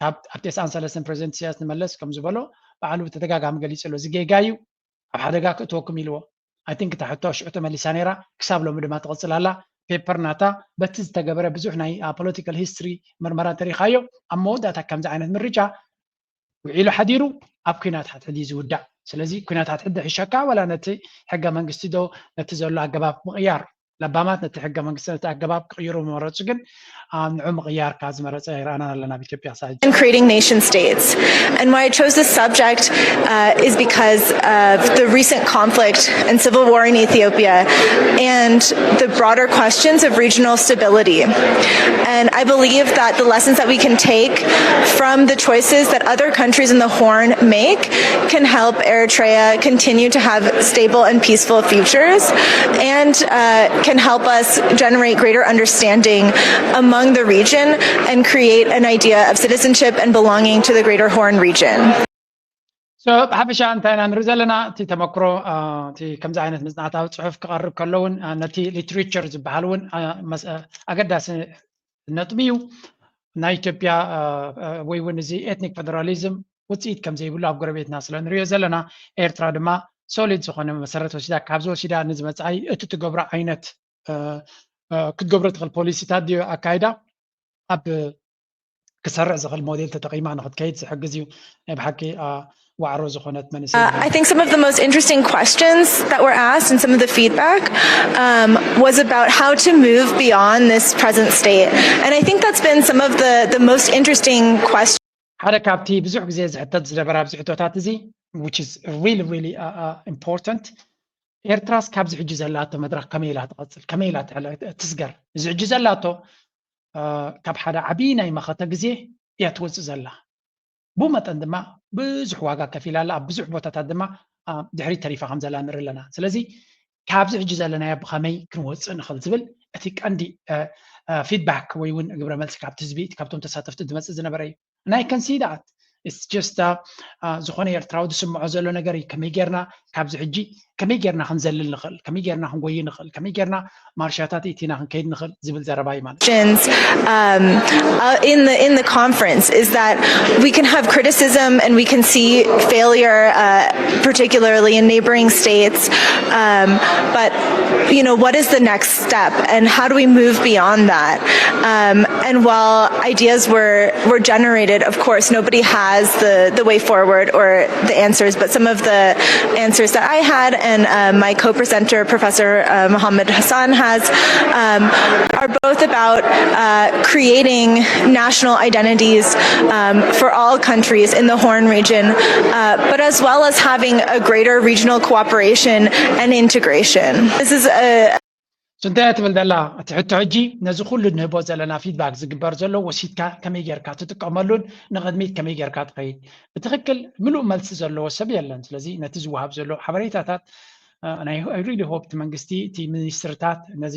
ካብ ኣብ ተስዓን ሰለስተን ፕሬዚደንት ኢሳያስ ንመለስ ከም ዝበሎ ባዕሉ ብተደጋጋሚ ገሊጹ ኣሎ። እዚ ጌጋ እዩ፣ ኣብ ሓደጋ ክእትወኩም ኢልዎ። ኣይ ቲንክ እታ ሕቶ ሽዑ ተመሊሳ ነይራ፣ ክሳብ ሎሚ ድማ ትቕጽል ኣላ። ፔፐር ናታ በቲ ዝተገበረ ብዙሕ ናይ ፖለቲካል ሂስትሪ ምርመራ እንተሪኻዮ ኣብ መወዳእታ ከምዚ ዓይነት ምርጫ ውዒሉ ሓዲሩ ኣብ ኩናት ሓድሕድ እዩ ዝውዳእ። ስለዚ ኩናት ሓድሕድ ሕሸካ ዋላ ነቲ ሕገ መንግስቲ ዶ ነቲ ዘሎ ኣገባብ ምቕያር ለባማት ነቲ ሕገ መንግስቲ ነቲ ኣገባብ ክቕይሩ መረፁ ግን ንዑ ምቕያርካ ዝመረፀ ይረኣናን ኣለና ኣብ ኢትዮጵያ ሳጅ and creating nation states. And why I chose this subject uh, is because of the recent conflict and civil war in Ethiopia and the broader questions of regional stability. And I believe that the lessons that we can take from the choices that other countries in the Horn make can help Eritrea continue to have stable and peaceful futures and uh, can help us generate greater understanding among the region and create an idea of citizenship and belonging to the greater Horn region. ብሓፈሻ እንታይ ኢና ንርኢ ዘለና? እቲ ተመክሮ እቲ ከምዚ ዓይነት መፅናዕታዊ ፅሑፍ ክቐርብ ከሎ እውን ነቲ ሊትሬቸር ዝበሃል እውን ኣገዳሲ ነጥቢ እዩ። ናይ ኢትዮጵያ ወይ እውን እዚ ኤትኒክ ፌደራሊዝም ውፅኢት ከም ዘይብሉ ኣብ ጎረቤትና ስለ ንሪኦ ዘለና፣ ኤርትራ ድማ ሶሊድ ዝኾነ መሰረት ወሲዳ፣ ካብዚ ወሲዳ ንዝመፅኣይ እቲ ትገብሮ ዓይነት ክትገብሮ ትኽእል ፖሊሲታት ድዮ ኣካይዳ ኣብ ክሰርዕ ዝኽእል ሞዴል ተጠቒማ ንክትከይድ ዝሕግዝ እዩ። ናይ ብሓቂ ዋዕሮ ዝኾነት መንእሰይ። Uh, I think some of the most interesting questions that were asked and some of the feedback um, was about how to move beyond this present state. And I think that's been some of the, the most interesting questions. ሓደ ካብቲ ብዙሕ ግዜ ዝሕተት ዝነበረ ኣብዚ ሕቶታት እዚ which is really really important ኤርትራስ ካብዚ ሕጂ ዘላቶ መድረኽ ከመይ ኢላ ትቐፅል ከመይ ኢላ ትስገር? እዚ ሕጂ ዘላቶ ካብ ሓደ ዓብዪ ናይ መኸተ ግዜ እያ ትወፅእ ዘላ። ብኡ መጠን ድማ ብዙሕ ዋጋ ከፊላ ኣላ። ኣብ ብዙሕ ቦታታት ድማ ድሕሪት ተሪፋ ከም ዘላ ንርኢ ኣለና። ስለዚ ካብዚ ሕጂ ዘለናዮ ብኸመይ ክንወፅእ ንኽእል ዝብል እቲ ቀንዲ ፊድባክ ወይ እውን ግብረ መልሲ ካብቲ ህዝቢ ካብቶም ተሳተፍቲ ዝመፅእ ዝነበረ እዩ። ናይ ከንሲዳት ስ ጀስት ዝኾነ ኤርትራዊ ዝስምዖ ዘሎ ነገር እዩ። ከመይ ጌርና ካብዚ ሕጂ ከመይ ጌርና ክንዘልል ንኽእል፣ ከመይ ጌርና ክንጎይ ንኽእል፣ ከመይ ጌርና ማርሻታት ኢቲና ክንከይድ ንኽእል ዝብል ዘረባ እዩ ማለት። Um, uh, in the in the conference is that we can have criticism and we can see failure, uh, particularly in neighboring states. Um, but you know, what is the next step, and how do we move beyond that? Um, and while ideas were were generated, of course, nobody has the the way forward or the answers, but some of the answers that I had and uh, my co-presenter, Professor uh, Mohammed Hassan, has um, are both about uh, creating national identities um, for all countries in the Horn region, uh, but as well as having a greater regional cooperation and integration. This is a እንታይ ትብል ዘላ እቲ ሕቶ ሕጂ ነዚ ኩሉ ንህቦ ዘለና ፊድባክ ዝግበር ዘሎ ወሲድካ ከመይ ጌርካ ትጥቀመሉን ንቕድሚት ከመይ ጌርካ ትኸይድ ብትኽክል ምሉእ መልሲ ዘለዎ ሰብ የለን። ስለዚ ነቲ ዝወሃብ ዘሎ ሓበሬታታት ናይ ሪሊ ሆፕ እቲ መንግስቲ እቲ ሚኒስትርታት ነዚ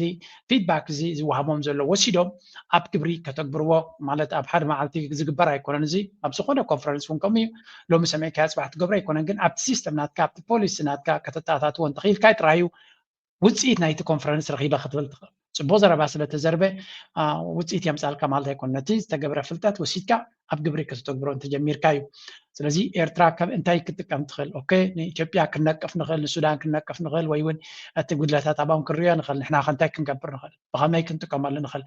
ፊድባክ እዚ ዝወሃቦም ዘሎ ወሲዶም ኣብ ግብሪ ከተግብርዎ ማለት ኣብ ሓደ መዓልቲ ዝግበር ኣይኮነን። እዚ ኣብ ዝኾነ ኮንፈረንስ እውን ከምኡ እዩ። ሎሚ ሰሚዕካዮ ፅባሕ ትገብሮ ኣይኮነን፣ ግን ኣብቲ ሲስተም ናትካ ኣብቲ ፖሊሲ ናትካ ከተተኣታትዎ እንተኽኢልካ ጥራይ እዩ ውፅኢት ናይቲ ኮንፈረንስ ረኺበ ክትብል ትኽእል። ፅቡቕ ዘረባ ስለተዘርበ ውፅኢት የምፃልካ ማለት ኣይኮነ። ነቲ ዝተገብረ ፍልጠት ወሲድካ ኣብ ግብሪ ከተተግብሮ እንተጀሚርካ እዩ። ስለዚ ኤርትራ እንታይ ክትጥቀም ትኽእል? ኦኬ፣ ንኢትዮጵያ ክንነቅፍ ንኽእል፣ ንሱዳን ክንነቅፍ ንኽእል፣ ወይ እውን እቲ ጉድለታት ኣባም ክንሪኦ ንኽእል። ንሕና ከ እንታይ ክንገብር ንኽእል? ብኸመይ ክንጥቀመሉ ንኽእል?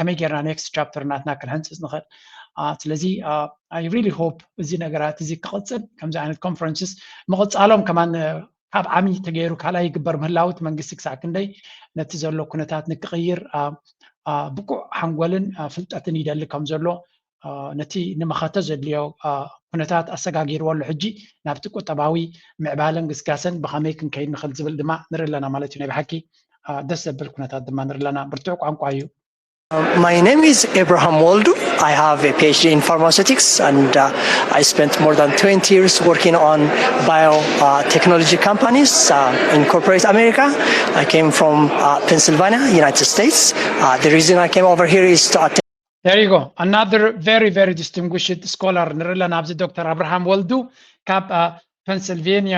ከመይ ጌርና ኔክስት ቻፕተር ናትና ክንሕንፅፅ ንኽእል? ስለዚ I really hope እዚ ነገራት እዚ ክቕፅል ከምዚ ዓይነት ኮንፈረንስስ ምቕፃሎም ከማን ካብ ዓሚ ተገይሩ ካልኣይ ይግበር ምህላው እቲ መንግስቲ ክሳዕ ክንደይ ነቲ ዘሎ ኩነታት ንክቕይር ብቁዕ ሓንጎልን ፍልጠትን ይደሊ ከም ዘሎ ነቲ ንመኸተ ዘድልዮ ኩነታት ኣሰጋጊርዎ ኣሎ። ሕጂ ናብቲ ቁጠባዊ ምዕባለን ግስጋሰን ብኸመይ ክንከይድ ንኽእል ዝብል ድማ ንርኢ ኣለና ማለት እዩ። ናይ ብሓቂ ደስ ዘብል ኩነታት ድማ ንርኢ ኣለና። ብርቱዕ ቋንቋ እዩ። My name is Abraham Woldu. I have a PhD in pharmaceutics, and uh, I spent more than twenty years working on biotechnology companies uh, in corporate America. I came from uh, Pennsylvania, United States. Uh, the reason I came over here is to attend. There you go. Another very, very distinguished scholar. ንርኢ ኣለና ኣብዚ ዶክተር ኣብርሃም ወልዱ ካብ ፔንስልቬንያ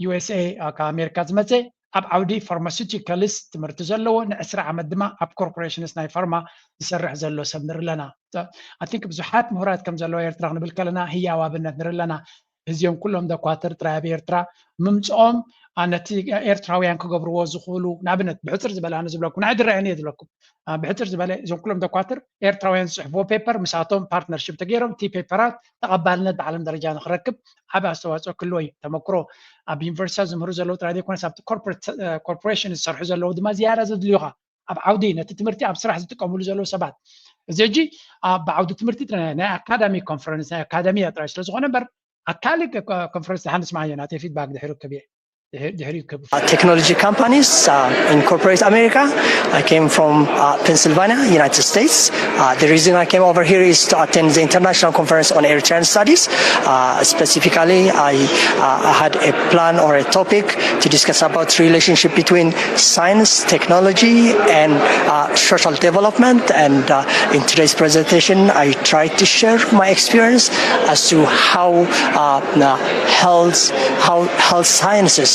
ዩ ኤስ ኤ ካብ ኣሜሪካ ዝመፀ ኣብ ዓውዲ ፋርማሲውቲካልስ ትምህርቲ ዘለዎ ንዕስራ ዓመት ድማ ኣብ ኮርፖሬሽንስ ናይ ፋርማ ዝሰርሕ ዘሎ ሰብ ንርኢ ኣለና። I think ብዙሓት ምሁራት ከም ዘለዎ ኤርትራ ክንብል ከለና ህያው ኣብነት ንርኢ ኣለና። እዚኦም ኩሎም ዶኳትር ጥራይ ኣብ ኤርትራ ምምፅኦም ነቲ ኤርትራውያን ክገብርዎ ዝኽእሉ ንኣብነት ብሕፅር ዝበለ ኣነ ዝብለኩም ናይ ድራየን እየ ዝብለኩም ብሕፅር ዝበለ እዞም ኩሎም ዶኳትር ኤርትራውያን ዝፅሕፍዎ ፔፐር ምሳቶም ፓርትነርሽፕ ተገይሮም እቲ ፔፐራት ተቐባልነት ብዓለም ደረጃ ንክረክብ ዓብ ኣስተዋፅኦ ክልዎ እዩ። ተመክሮ ኣብ ዩኒቨርሲታት ዝምህሩ ዘለዉ ጥራይ ዘይኮነስ ኣብቲ ኮርፖሬሽን ዝሰርሑ ዘለዉ ድማ ዝያዳ ዘድልዩኻ ኣብ ዓውዲ ነቲ ትምህርቲ ኣብ ስራሕ ዝጥቀምሉ ዘለዉ ሰባት እዚ ሕጂ ብዓውዲ ትምህርቲ ናይ ኣካዳሚ ኮንፈረንስ ናይ ኣካዳሚያ ጥራይ ስለዝኾነ እምበር ኣካል ኮንፈረንስ ዝሓንስ ማየ ናተይ ፊድባክ ድሕሪ ክብ ድሕሪ ክብ Technology companies uh, in corporate America. I came from uh, Pennsylvania, United States. Uh, the reason I came over here is to attend the International Conference on Eritrean Studies. Uh, specifically, I, uh, I had a plan or a topic to discuss about the relationship between science, technology, and uh, social development. And uh, in today's presentation, I tried to share my experience as to how uh, health, how health sciences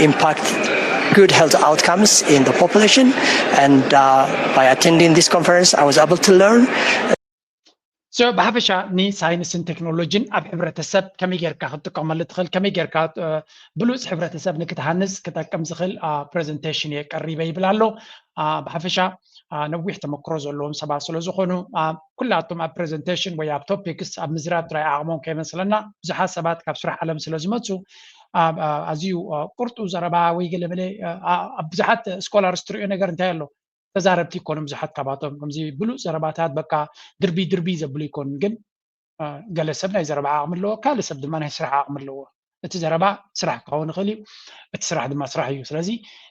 impact good health outcomes in the population. And uh, by attending this conference, I was able to learn. So ብሓፈሻ ንሳይንስን ቴክኖሎጂን ኣብ ሕብረተሰብ ከመይ ጌርካ ክትጥቀመሉ ትኽእል ከመይ ጌርካ ብሉፅ ሕብረተሰብ ንክትሃንፅ ክጠቅም ዝኽእል ፕሬዘንቴሽን እየ ቀሪበ ይብል ኣሎ። ብሓፈሻ ነዊሕ ተመክሮ ዘለዎም ሰባት ስለ ዝኾኑ ኩላቶም ኣብ ፕሬዘንቴሽን ወይ ኣብ ቶፒክስ ኣብ ምዝራብ ጥራይ ዓቕሞም ከይመስለና ብዙሓት ሰባት ካብ ስራሕ ዓለም ስለ ዝመፁ ኣዝዩ ቁርጡ ዘረባ ወይ ገለ መለ ኣብ ብዙሓት ስኮላርስ ትሪኦ ነገር እንታይ ኣሎ ተዛረብቲ ይኮኑ ብዙሓት ካባቶም ከምዚ ብሉፅ ዘረባታት በቃ ድርቢ ድርቢ ዘብሉ ይኮኑ ግን ገለ ሰብ ናይ ዘረባ ዓቕሚ ኣለዎ ካልእ ሰብ ድማ ናይ ስራሕ ዓቕሚ ኣለዎ እቲ ዘረባ ስራሕ ክኸውን ይኽእል እዩ እቲ ስራሕ ድማ ስራሕ እዩ ስለዚ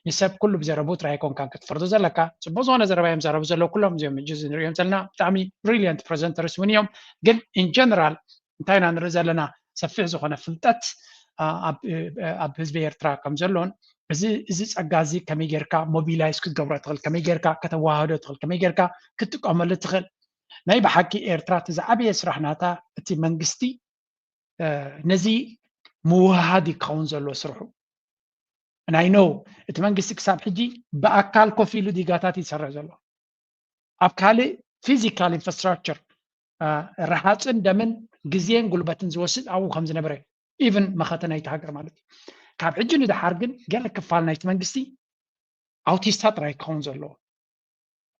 ንሰብ ኩሉ ብዘረቡ ጥራይ ኣይኮንካን ክትፈርዶ ዘለካ ፅቡቅ ዝኾነ ዘረባ እዮም ዘረቡ ዘለዉ ኩሎም እዚኦም ሕጂ ንሪኦም ዘለና ብጣዕሚ ብሪሊየንት ፕሬዘንተርስ እውን እዮም ግን ኢን ጀነራል እንታይ ኢና ንርኢ ዘለና ሰፊሕ ዝኾነ ፍልጠት ኣብ ህዝቢ ኤርትራ ከም ዘሎን እዚ ጸጋ እዚ ከመይ ጌርካ ሞቢላይዝ ክትገብሮ ትኽእል ከመይ ጌርካ ከተዋህዶ ትኽእል ከመይ ጌርካ ክትጥቀመሉ ትኽእል ናይ ብሓቂ ኤርትራ እቲ ዝዓበየ ስራሕ ናታ እቲ መንግስቲ ነዚ ምውሃድ ክኸውን ዘሎ ስርሑ ናይ ኖ እቲ መንግስቲ ክሳብ ሕጂ ብኣካል ኮፍ ኢሉ ዲጋታት ይሰርሕ ዘሎ ኣብ ካልእ ፊዚካል ኢንፍራስትራክቸር ረሃፅን ደምን ግዜን ጉልበትን ዝወስድ ኣብኡ ከም ዝነበረ ኢቭን መኸተ ናይቲ ሃገር ማለት እዩ ካብ ሕጂ ንድሓር ግን ገለ ክፋል ናይቲ መንግስቲ ኣውቲስታ ጥራይ ክኸውን ዘለዎ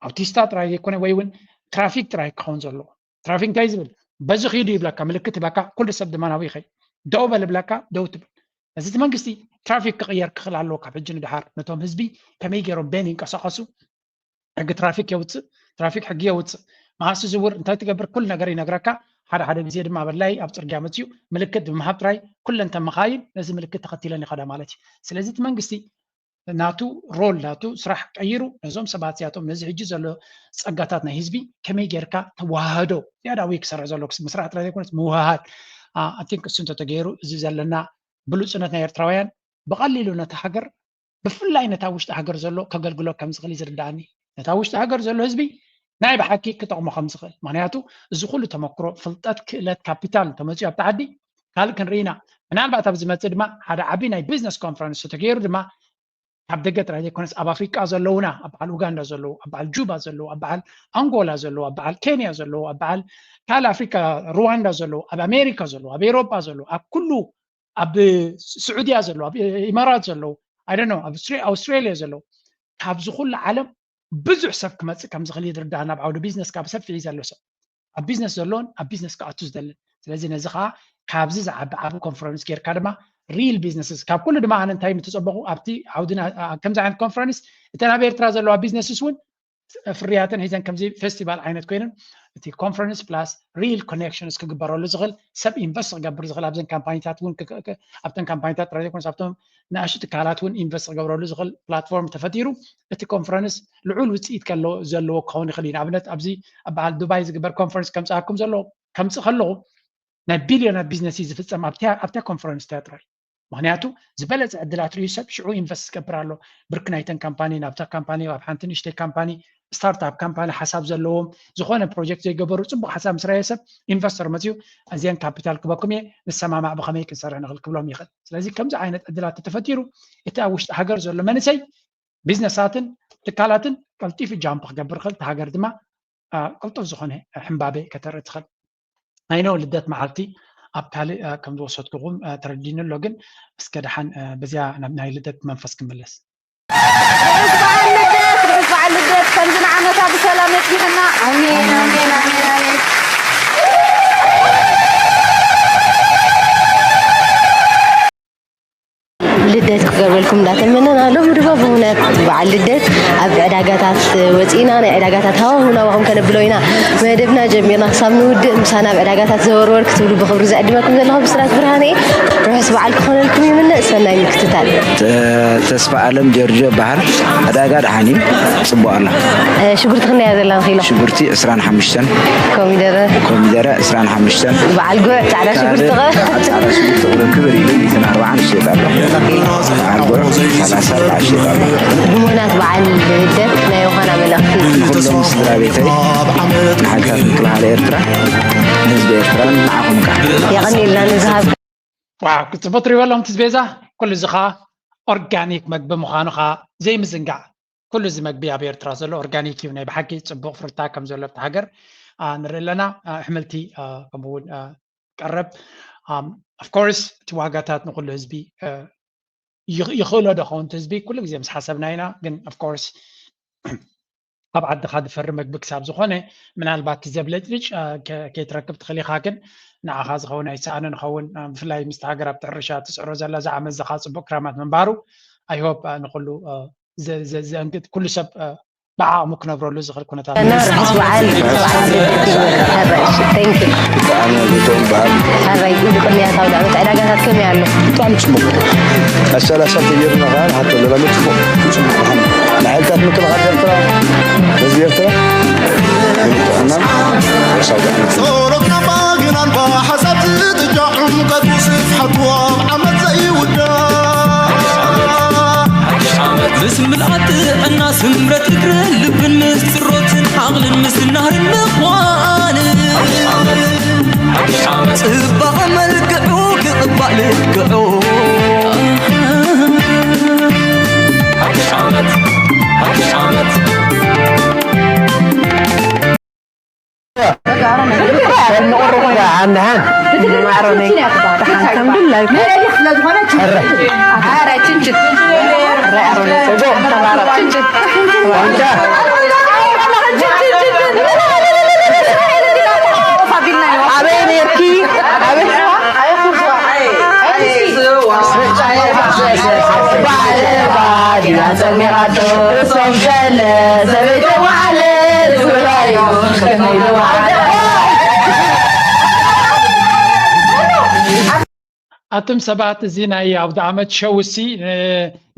ኣውቲስታ ጥራይ ዘይኮነ ወይ እውን ትራፊክ ጥራይ ክኸውን ዘለዎ ትራፊክ እንታይ ዝብል በዚ ኪዱ ይብለካ ምልክት ይበካ ኩሉ ሰብ ድማ ናብኡ ይኸይ ደው በል ብለካ ደው ትብል እዚ እቲ መንግስቲ ትራፊክ ክቕየር ክኽእል ኣለዎ ካብ ሕጂ ንድሓር ነቶም ህዝቢ ከመይ ገይሮም ቤን ይንቀሳቐሱ ሕጊ ትራፊክ የውፅእ ትራፊክ ሕጊ የውፅእ መዓስ ዝውር እንታይ ትገብር ኩሉ ነገር ይነግረካ ሓደ ሓደ ግዜ ድማ በላይ ኣብ ፅርግያ መፅዩ ምልክት ብምሃብ ጥራይ ኩለን ተመኻይን ነዚ ምልክት ተኸቲለን ይኸዳ ማለት እዩ ስለዚ እቲ መንግስቲ ናቱ ሮል ናቱ ስራሕ ቀይሩ ነዞም ሰባት እዚኣቶም ነዚ ሕጂ ዘሎ ፀጋታት ናይ ህዝቢ ከመይ ጌርካ ተዋህዶ ዝያዳ ወይ ክሰርሕ ዘሎ ምስራሕ ጥራይ ዘይኮነስ ምውሃሃድ ኣቲንክ እሱ እንተተገይሩ እዚ ዘለና ብሉፅነት ናይ ኤርትራውያን ብቐሊሉ ነቲ ሃገር ብፍላይ ነታ ውሽጢ ሃገር ዘሎ ከገልግሎ ከም ዝኽእል ዝርዳእኒ ነታ ውሽጢ ሃገር ዘሎ ህዝቢ ናይ ብሓቂ ክጠቕሞ ከም ዝኽእል ምክንያቱ እዚ ኩሉ ተመክሮ ፍልጠት ክእለት ካፒታል ተመፅኡ ኣብቲ ዓዲ ካልእ ክንርኢና ምናልባት ኣብ ዝመፅእ ድማ ሓደ ዓቢ ናይ ቢዝነስ ኮንፈረንስ ተገይሩ ድማ ካብ ደገ ጥራይ ዘይኮነስ ኣብ ኣፍሪቃ ዘለውና ኣብ በዓል ኡጋንዳ ዘለዉ ኣብ በዓል ጁባ ዘለዉ ኣብ በዓል ኣንጎላ ዘለዉ ኣብ በዓል ኬንያ ዘለዉ ኣብ በዓል ካልእ ኣፍሪካ ሩዋንዳ ዘለዉ ኣብ ኣሜሪካ ዘለዉ ኣብ ኤሮጳ ዘለዉ ኣብ ኩሉ ኣብ ስዑድያ ዘለዉ ኣብ ኢማራት ዘለዉ ኣይ ዶንት ኖ ኣብ ኣውስትሬልያ ዘለዉ ካብዚ ኩሉ ዓለም ብዙሕ ሰብ ክመፅእ ከም ዝኽእል ይድርዳእ ናብ ዓውዲ ቢዝነስ ካብ ሰፊሕ እዩ ዘሎ ሰብ ኣብ ቢዝነስ ዘሎን ኣብ ቢዝነስ ክኣቱ ዝደልን ስለዚ ነዚ ከዓ ካብዚ ዝዓቢ ዓቢ ኮንፈረንስ ጌርካ ድማ ሪል ቢዝነስስ ካብ ኩሉ ድማ ኣነ እንታይ ምተፀበኹ ኣብቲ ዓውድና ከምዚ ዓይነት ኮንፈረንስ እተን ኣብ ኤርትራ ዘለዋ ቢዝነስስ እውን ፍርያትን ሒዘን ከምዚ ፌስቲቫል ዓይነት ኮይነን እቲ ኮንፈረንስ ፕላስ ሪል ኮኔክሽንስ ክግበረሉ ዝኽእል ሰብ ኢንቨስት ክገብር ዝኽእል ኣብዘን ካምፓኒታት እውን ክክ- ክክ- ኣብተን ካምፓኒታት ጥራይ ዘይኮነስ ኣብቶም ንኣሽቱ ትካላት እውን ኢንቨስት ክገብረሉ ዝኽእል ፕላትፎርም ተፈጢሩ እቲ ኮንፈረንስ ልዑል ውፅኢት ከሎ ዘለዎ ክኸውን ይኽእል እዩ። ንኣብነት ኣብዚ ኣብ በዓል ዱባይ ዝግበር ኮንፈረንስ ከምፅኣኩም ዘለዎ ከምፅእ ከለኹ ናይ ቢልዮናት ቢዝነስ እዩ ዝፍፀም ኣብታ ኣብታ ኮንፈረንስ እቲኣ ጥራይ። ምክንያቱ ዝበለፀ ዕድላት ርእዩ ሰብ ሽዑ ኢንቨስት ዝገብር ኣሎ። ብርክ ናይተን ካምፓኒ ናብታ ካምፓኒ ኣብ ሓንቲ ንእሽተይ ካምፓኒ ስታርትኣፕ ካምፓኒ ሓሳብ ዘለዎም ዝኾነ ፕሮጀክት ዘይገበሩ ፅቡቅ ሓሳብ ምስ ረኣየ ሰብ ኢንቨስተር መፅዩ እዚአን ካፒታል ክበኩም እየ ንሰማማዕ ብከመይ ክንሰርሕ ንኽእል ክብሎም ይኽእል። ስለዚ ከምዚ ዓይነት ዕድላት ተተፈጢሩ እቲ ኣብ ውሽጢ ሃገር ዘሎ መንእሰይ ቢዝነሳትን ትካላትን ቀልጢፉ ጃምፕ ክገብር ይኽእል። እቲ ሃገር ድማ ቅልጡፍ ዝኾነ ሕምባበ ከተርኢ ትኽእል። ኣይነው ልደት መዓልቲ ኣብ ካልእ ከም ዝወሰድኩኹም ተረዲኒ ኣሎ፣ ግን እስከ ደሓን በዚያ ናብ ናይ ልደት መንፈስ ክምለስ። ርሑስ በዓል ልደት፣ ርሑስ በዓል ልደት። ከምዚ ንዓመታ ብሰላም የጽንሐና። ኣሜን፣ ኣሜን፣ ኣሜን፣ ኣሜን። ልደት ክገብረልኩም እንዳተመነና፣ ሎሚ ድማ ብእውነት በዓል ልደት ኣብ ዕዳጋታት ወፂእና ናይ ዕዳጋታት ሃዋሁ ናባኹም ከነብሎ ኢና። መደብና ጀሚርና ክሳብ ንውድእ ምሳና ኣብ ዕዳጋታት ዘወርወር ክትብሉ ብኽብሪ ዝዕድመኩም ዘለኹ ብስራት ብርሃነ እየ። ርሑስ በዓል ክኾነልኩም ይምነ። ሰናይ ምክትታል። ተስፋ ኣለም ጀርጆ በሃል። ዕዳጋ ደሓን እዩ፣ ፅቡቅ ኣላ። ሽጉርቲ ክንደይ እያ ዘላ ንኪሎ? ሽጉርቲ ዕስራን ሓሙሽተን። ኮሚደረ? ኮሚደረ ዕስራን ሓሙሽተን። በዓል ጉዕ ፃዕዳ ሽጉርቲ ኸ? ፃዕዳ ሽጉርቲ ክብር ኢሉ ሚእትን ኣርባዓን ይሸጥ ኣሎ። በዓል ጉዕ ሰላሳ ኣርባዓ ይሸጥ ኣሎ። ብሞናት በዓል ልደት ናይ ዮሃና መልእኽቲ? ንኩሎም ስድራ ቤተይ፣ ንሓይልታት ምክልኻል ኤርትራ፣ ንህዝቢ ኤርትራ፣ ንዓኹም ከ። የቐንየልና ንዝሃብ። ዋው፣ ክትጽቡ ትሪእዎ ኣለኹም እቲ ስቤዛ። ኩሉ እዚ ኸኣ ኦርጋኒክ መግቢ ምዃኑ ኸኣ ዘይምዝንጋዕ። ኩሉ እዚ መግቢ ኣብ ኤርትራ ዘሎ ኦርጋኒክ እዩ። ናይ ብሓቂ ጽቡቕ ፍርታ ከም ዘሎ ኣብቲ ሃገር፣ ኣ፣ ንርኢ ኣለና። ኣ፣ ኣሕምልቲ፣ ኣ፣ ከምኡ እውን፣ ኣ፣ ቀረብ። ኣም፣ ኦፍ ኮርስ እቲ ዋጋታት ንኹሉ ህዝቢ፣ ኣ፣ ይኽ-፣ ይኽእሎ ዶ ኸውን እቲ ህዝቢ? ኩሉ ግዜ ምስ ሓሰብና ኢና። ግን ኦፍ ኮርስ ኣብ ዓድኻ ዝፈሪ መግቢ ክሳብ ዝኾነ፣ ምናልባት እቲ ዘብለጭልጭ፣ አ፣ ከ-፣ ከይትረክብ ትኽእል ኢኻ። ግን ንዓኻ ዝኸውን ኣይሰኣንን ይኸውን። አ፣ ብፍላይ ምስቲ ሃገር ኣብቲ ሕርሻ ትስዕሮ ዘላ፣ እዛ ዓመት እዛ ኸኣ ጽቡቕ ክራማት ምንባሩ፣ ኣይ ሆፕ፣ አ፣ ንኹሉ፣ አ፣ ዘ-፣ ዘ-፣ ዘእንግድ፣ ኩሉ ሰብ፣ አ፣ ብዓቕሙ ክነብረሉ ዝኽእል ኩነታት እና ርሑስ በዓል፣ ርሑስ በዓል ልደት ይግበረልካ። ሕራይ፣ እሺ፣ thank you። በዓል መግቢ ይበሃል። ሕራይ፣ ቅንያት ኣውደ ዓመት ዕዳጋታት ከመይ ኣሎ? ብጣዕሚ ጽቡቕ። ኣሰላሳ ተገይሩና ከኣ ንሓቶ ለላሚ ጽቡቕ፣ ጽቡቕ ደሓን። ንሓይልታት ምክልኻል ኤርትራ፣ ህዝቢ ኤርትራ፣ ጥዕና፣ ርሑስ ኣውደ ዓመት። ጸሎትና ማግናን ብሓሳብ ዝጥጃ ዕምቀቱ ስፍሓቱ ኣብ ዓመት ዘይውዳእ። ምስ ምልኣት ጥዕና ስምረት እግርን ልብን ምስ ጽሮትን ዓቕልን ምስናህርን ምዃን። ጽባቐ መልክዑ ክቕባእ ልክዑ። ሓድሽ ዓመት፣ ሓድሽ ዓመት። ኣቱም ሰባት፣ እዚ ናይ ኣውደ ዓመት ሸው እሲ፣ እ፣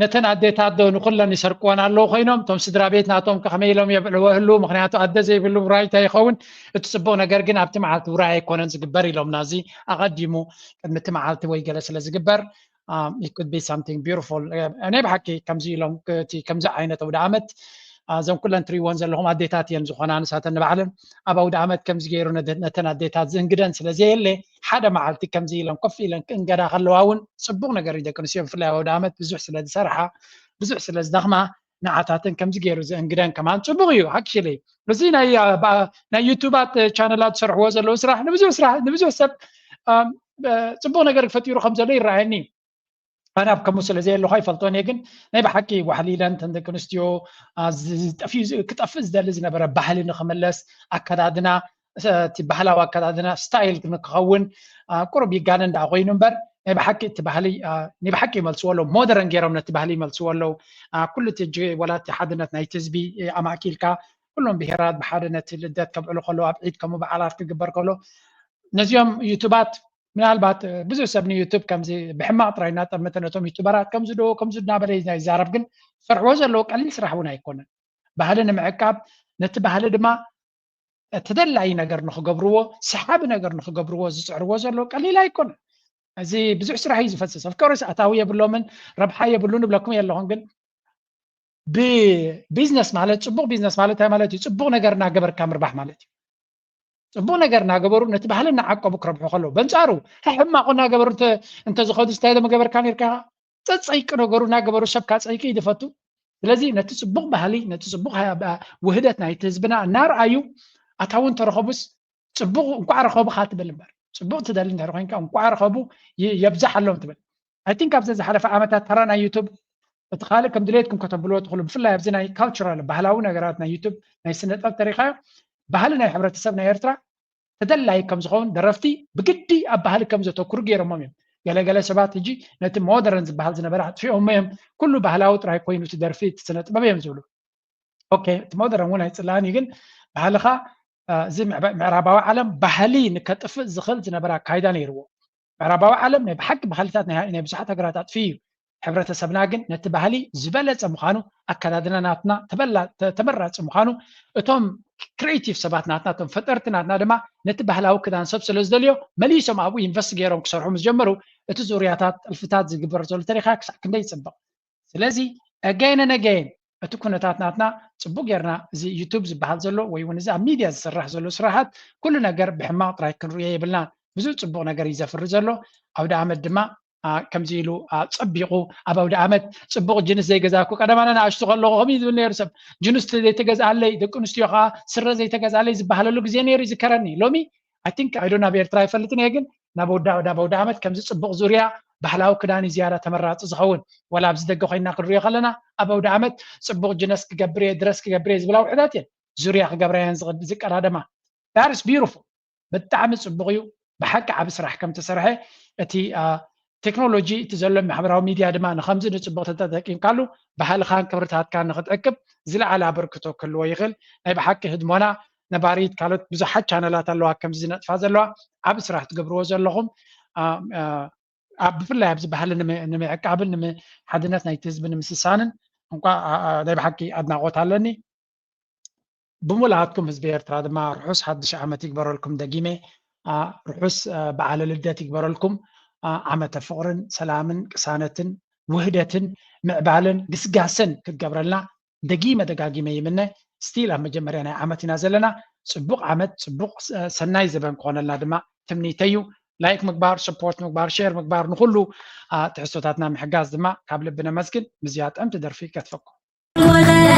ነተን ኣዴታት ዶ ንኹለን ይሰርቅወን ኣለዉ ኮይኖም? እቶም ስድራ ቤት ናቶም ከ ከመይ ኢሎም የብልዕዎ ይህልዉ? ምኽንያቱ ኣደ ዘይብሉ ውራይ እንታይ ይኸውን? እቲ ጽቡቕ ነገር ግን ኣብቲ መዓልቲ ውራይ ኣይኮነን ዝግበር ኢሎምና። እዚ ኣቐዲሙ ቅድሚ እቲ መዓልቲ ወይ ገለ ስለ ዝግበር፣ um, it could be something beautiful። እ፣ ናይ ብሓቂ ከምዚ ኢሎም፣ እቲ ከምዚ ዓይነት ኣውደ ዓመት፣ እ፣ እዘን ኩለን ትርእይወን ዘለኹም ኣዴታት እየን ዝኾና። ንሳተን ንባዕለን ኣብ ኣውደ ዓመት ከምዚ ገይሩ ነደ-፣ ነተን ኣዴታት ዝእንግደን ስለ ዘየለ፣ ሓደ መዓልቲ ከምዚ ኢለን ኮፍ ኢለን ክእንገዳ ከለዋ እውን ጽቡቕ ነገር እዩ። ደቂ ኣንስትዮ ብፍላይ ኣብ ኣውደ ዓመት ብዙሕ ስለ ዝሰርሓ፣ ብዙሕ ስለ ዝደኽማ፣ ንዓታተን ከምዚ ገይሩ ዘእንግደን ከማን ጽቡቕ እዩ። ኣክቹሊ፣ እዚ ናይ፣ አ፣ ባ-፣ ናይ ዩቱባት ቻነላት ዝሰርሕዎ ዘለዉ ስራሕ ንብዙሕ ስራሕ፣ ንብዙሕ ሰብ፣ ኣም፣ እ፣ ጽቡቕ ነገር ፈጢሩ ከም ዘሎ ይረኣየኒ እዩ። ኣነ ኣብ ከምኡ ስለ ዘየለኹ ኣይፈልጦን እየ፣ ግን ናይ ብሓቂ ዋሕሊለን እተን ደቂ ኣንስትዮ፣ አ፣ ዝ-፣ ዝጠፍዩ ዝ-፣ ክጠፍእ ዝደሊ ዝነበረ ባህሊ ንኽምለስ፣ ኣከዳድና፣ እ፣ እቲ ባህላዊ ኣከዳድና ስታይል ንክኸውን፣ አ፣ ቁሩብ ይጋነን ደኣ ኮይኑ እምበር፣ ናይ ብሓቂ እቲ ባህሊ፣ አ፣ ናይ ብሓቂ ይመልስዎ ኣለዉ። ሞደርን ገይሮም ነቲ ባህሊ ይመልስዎ ኣለዉ። አ፣ ኩሉ እቲ ጅ-፣ ወላ እቲ ሓድነት ናይቲ ህዝቢ፣ እ፣ ኣማእኪልካ ኩሎም ብሄራት ብሓደ ነቲ ልደት ከብዕሉ ከለዉ ኣብ ዒድ ከምኡ በዓላት ክግበር ከሎ ነዚኦም ዩቱባት ምናልባት ብዙሕ ሰብ ንዩቱብ ከምዚ ብሕማቕ ጥራይ እናጠመተ ነቶም ዩቱበራት ከምዚ ዶ ከምዚ እናበለ ይዛረብ ግን ዝሰርሕዎ ዘለዉ ቀሊል ስራሕ እውን ኣይኮነን። ባህሊ ንምዕቃብ ነቲ ባህሊ ድማ ተደላዪ ነገር ንኽገብርዎ ሰሓቢ ነገር ንኽገብርዎ ዝፅዕርዎ ዘለዉ ቀሊል ኣይኮነን። እዚ ብዙሕ ስራሕ እዩ ዝፈስስ። ኦፍኮርስ ኣታዊ የብሎምን ረብሓ የብሉን እብለኩም የለኹን ግን ብቢዝነስ ማለት ፅቡቕ ቢዝነስ ማለት እንታይ ማለት እዩ? ፅቡቕ ነገር እናገበርካ ምርባሕ ማለት እዩ። ፅቡቕ ነገር እናገበሩ ነቲ ባህሊ እናዓቀቡ ክረብሑ ከለዉ በንፃሩ ሕማቑ እናገበሩ እንተዝኸዱ እንታይ ዶ ምገበርካ ነርካ? ፀፀይቂ ነገሩ እናገበሩ ሰብካ ፀይቂ እዩ ዝፈቱ። ስለዚ ነቲ ፅቡቕ ባህሊ ነቲ ፅቡቕ ውህደት ናይቲ ህዝብና እናርኣዩ ኣታዊ እንተረኸቡስ ፅቡቕ እንኳዕ ረኸቡኻ ትብል እምበር ፅቡቕ ትደሊ እንድሕር ኮይንካ እንኳዕ ረኸቡ የብዛሓሎም ትብል። ኣይ ቲንክ ኣብዚ ዝሓለፈ ዓመታት ተራ ናይ ዩቱብ እቲ ካልእ ከም ድሌትኩም ከተብልዎ ትኽእሉ ብፍላይ ኣብዚ ናይ ካልቸራል ባህላዊ ነገራት ናይ ዩቱብ ናይ ስነጥበብ ተሪኻዮ ባህሊ ናይ ሕብረተሰብ ናይ ኤርትራ ተደላይ ከም ዝኸውን ደረፍቲ ብግዲ ኣብ ባህሊ ከም ዘተኩሩ ገይሮሞም እዮም። ገለገለ ሰባት ሕጂ ነቲ ሞደርን ዝበሃል ዝነበረ ኣጥፊኦሞ እዮም። ኩሉ ባህላዊ ጥራይ ኮይኑ እቲ ደርፊ እቲ ስነ ጥበብ እዮም ዝብሉ። ኦኬ እቲ ሞደርን እውን ኣይፅላእን እዩ ግን ባህልኻ እዚ ምዕራባዊ ዓለም ባህሊ ንከጥፍእ ዝኽእል ዝነበረ ኣካይዳ ነይርዎ። ምዕራባዊ ዓለም ናይ ብሓቂ ባህልታት ናይ ብዙሓት ሃገራት ኣጥፊ እዩ። ሕብረተሰብና ግን ነቲ ባህሊ ዝበለፀ ምዃኑ ኣከዳድና ናትና ተመራፂ ምዃኑ እቶም ክሬቲቭ ሰባት ናትና እቶም ፈጠርቲ ናትና ድማ ነቲ ባህላዊ ክዳን ሰብ ስለ ዝደልዮ መሊሶም ኣብኡ ኢንቨስት ገይሮም ክሰርሑ ምስ ጀመሩ እቲ ዙርያታት ጥልፍታት ዝግበር ዘሎ ተሪኻ ክሳዕ ክንደይ ይፅብቕ። ስለዚ ኣገይን ኣገይን እቲ ኩነታት ናትና ፅቡቅ ጌርና እዚ ዩቱብ ዝበሃል ዘሎ ወይ እውን እዚ ኣብ ሚድያ ዝስራሕ ዘሎ ስራሓት ኩሉ ነገር ብሕማቅ ጥራይ ክንርእዮ የብልና። ብዙ ፅቡቅ ነገር እዩ ዘፍሪ ዘሎ። ኣውደ ኣመት ድማ ከምዚ ኢሉ ፀቢቁ ኣብ ኣውደ ኣመት ፅቡቅ ጅንስ ዘይገዛኩ ቀደማና ንኣሽቱ ከለኩ ከምኡ ዝብል ነይሩ ሰብ ጅንስ ዘይተገዝኣለይ ደቂ ኣንስትዮ ከዓ ስረ ዘይተገዝኣለይ ዝበሃለሉ ግዜ ነይሩ ይዝከረኒ። ሎሚ ኣይ ቲንክ ኣይዶ ናብ ኤርትራ ኣይፈልጥን እየ ግን ናብ ኣውደ ዓመት ከምዚ ፅቡቅ ዙርያ ባህላዊ ክዳን እዩ ዝያዳ ተመራፂ ዝኸውን። ዋላ ኣብዚ ደገ ኮይና ክንሪኦ ከለና ኣብ ኣውደ ዓመት ፅቡቅ ጅነስ ክገብር እየ ድረስ ክገብር እየ ዝብላ ውሕዳት እየን። ዙርያ ክገብራ እየን ዝቀዳደማ። That is beautiful። ብጣዕሚ ፅቡቅ እዩ። ብሓቂ ዓብ ስራሕ ከም ተሰርሐ እቲ ቴክኖሎጂ እቲ ዘሎ ማሕበራዊ ሚድያ ድማ ንከምዚ ንፅቡቅ ተተጠቂምካሉ ባህልካን ክብርታትካን ንክትዕቅብ ዝለዓለ ኣበርክቶ ክህልዎ ይኽእል። ናይ ብሓቂ ህድሞና ነባሪት ካልኦት ብዙሓት ቻነላት ኣለዋ ከምዚ ዝነጥፋ ዘለዋ ዓብ ስራሕ ትገብርዎ ዘለኹም ኣብ ብፍላይ ኣብዚ ባህሊ ንምዕቃብን ንሓድነት ናይቲ ህዝቢ ንምስሳንን እንኳ ናይ ብሓቂ ኣድናቆት ኣለኒ። ብምልኣትኩም ህዝቢ ኤርትራ ድማ ርሑስ ሓድሽ ዓመት ይግበረልኩም። ደጊመ ርሑስ በዓለ ልደት ይግበረልኩም። ዓመተ ፍቕርን ሰላምን ቅሳነትን ውህደትን ምዕባለን ግስጋሰን ክትገብረልና ደጊመ ደጋጊመ ይምነ። ስቲል ኣብ መጀመርያ ናይ ዓመት ኢና ዘለና። ፅቡቕ ዓመት ፅቡቕ ሰናይ ዘበን ክኾነልና ድማ ትምኒተይ እዩ። ላይክ ምግባር፣ ሰፖርት ምግባር፣ ሼር ምግባር፣ ንኩሉ ትሕዝቶታትና ምሕጋዝ ድማ ካብ ልቢ ነመስግን። ምዝያ ጥዕምቲ ደርፊ ከትፈኩም።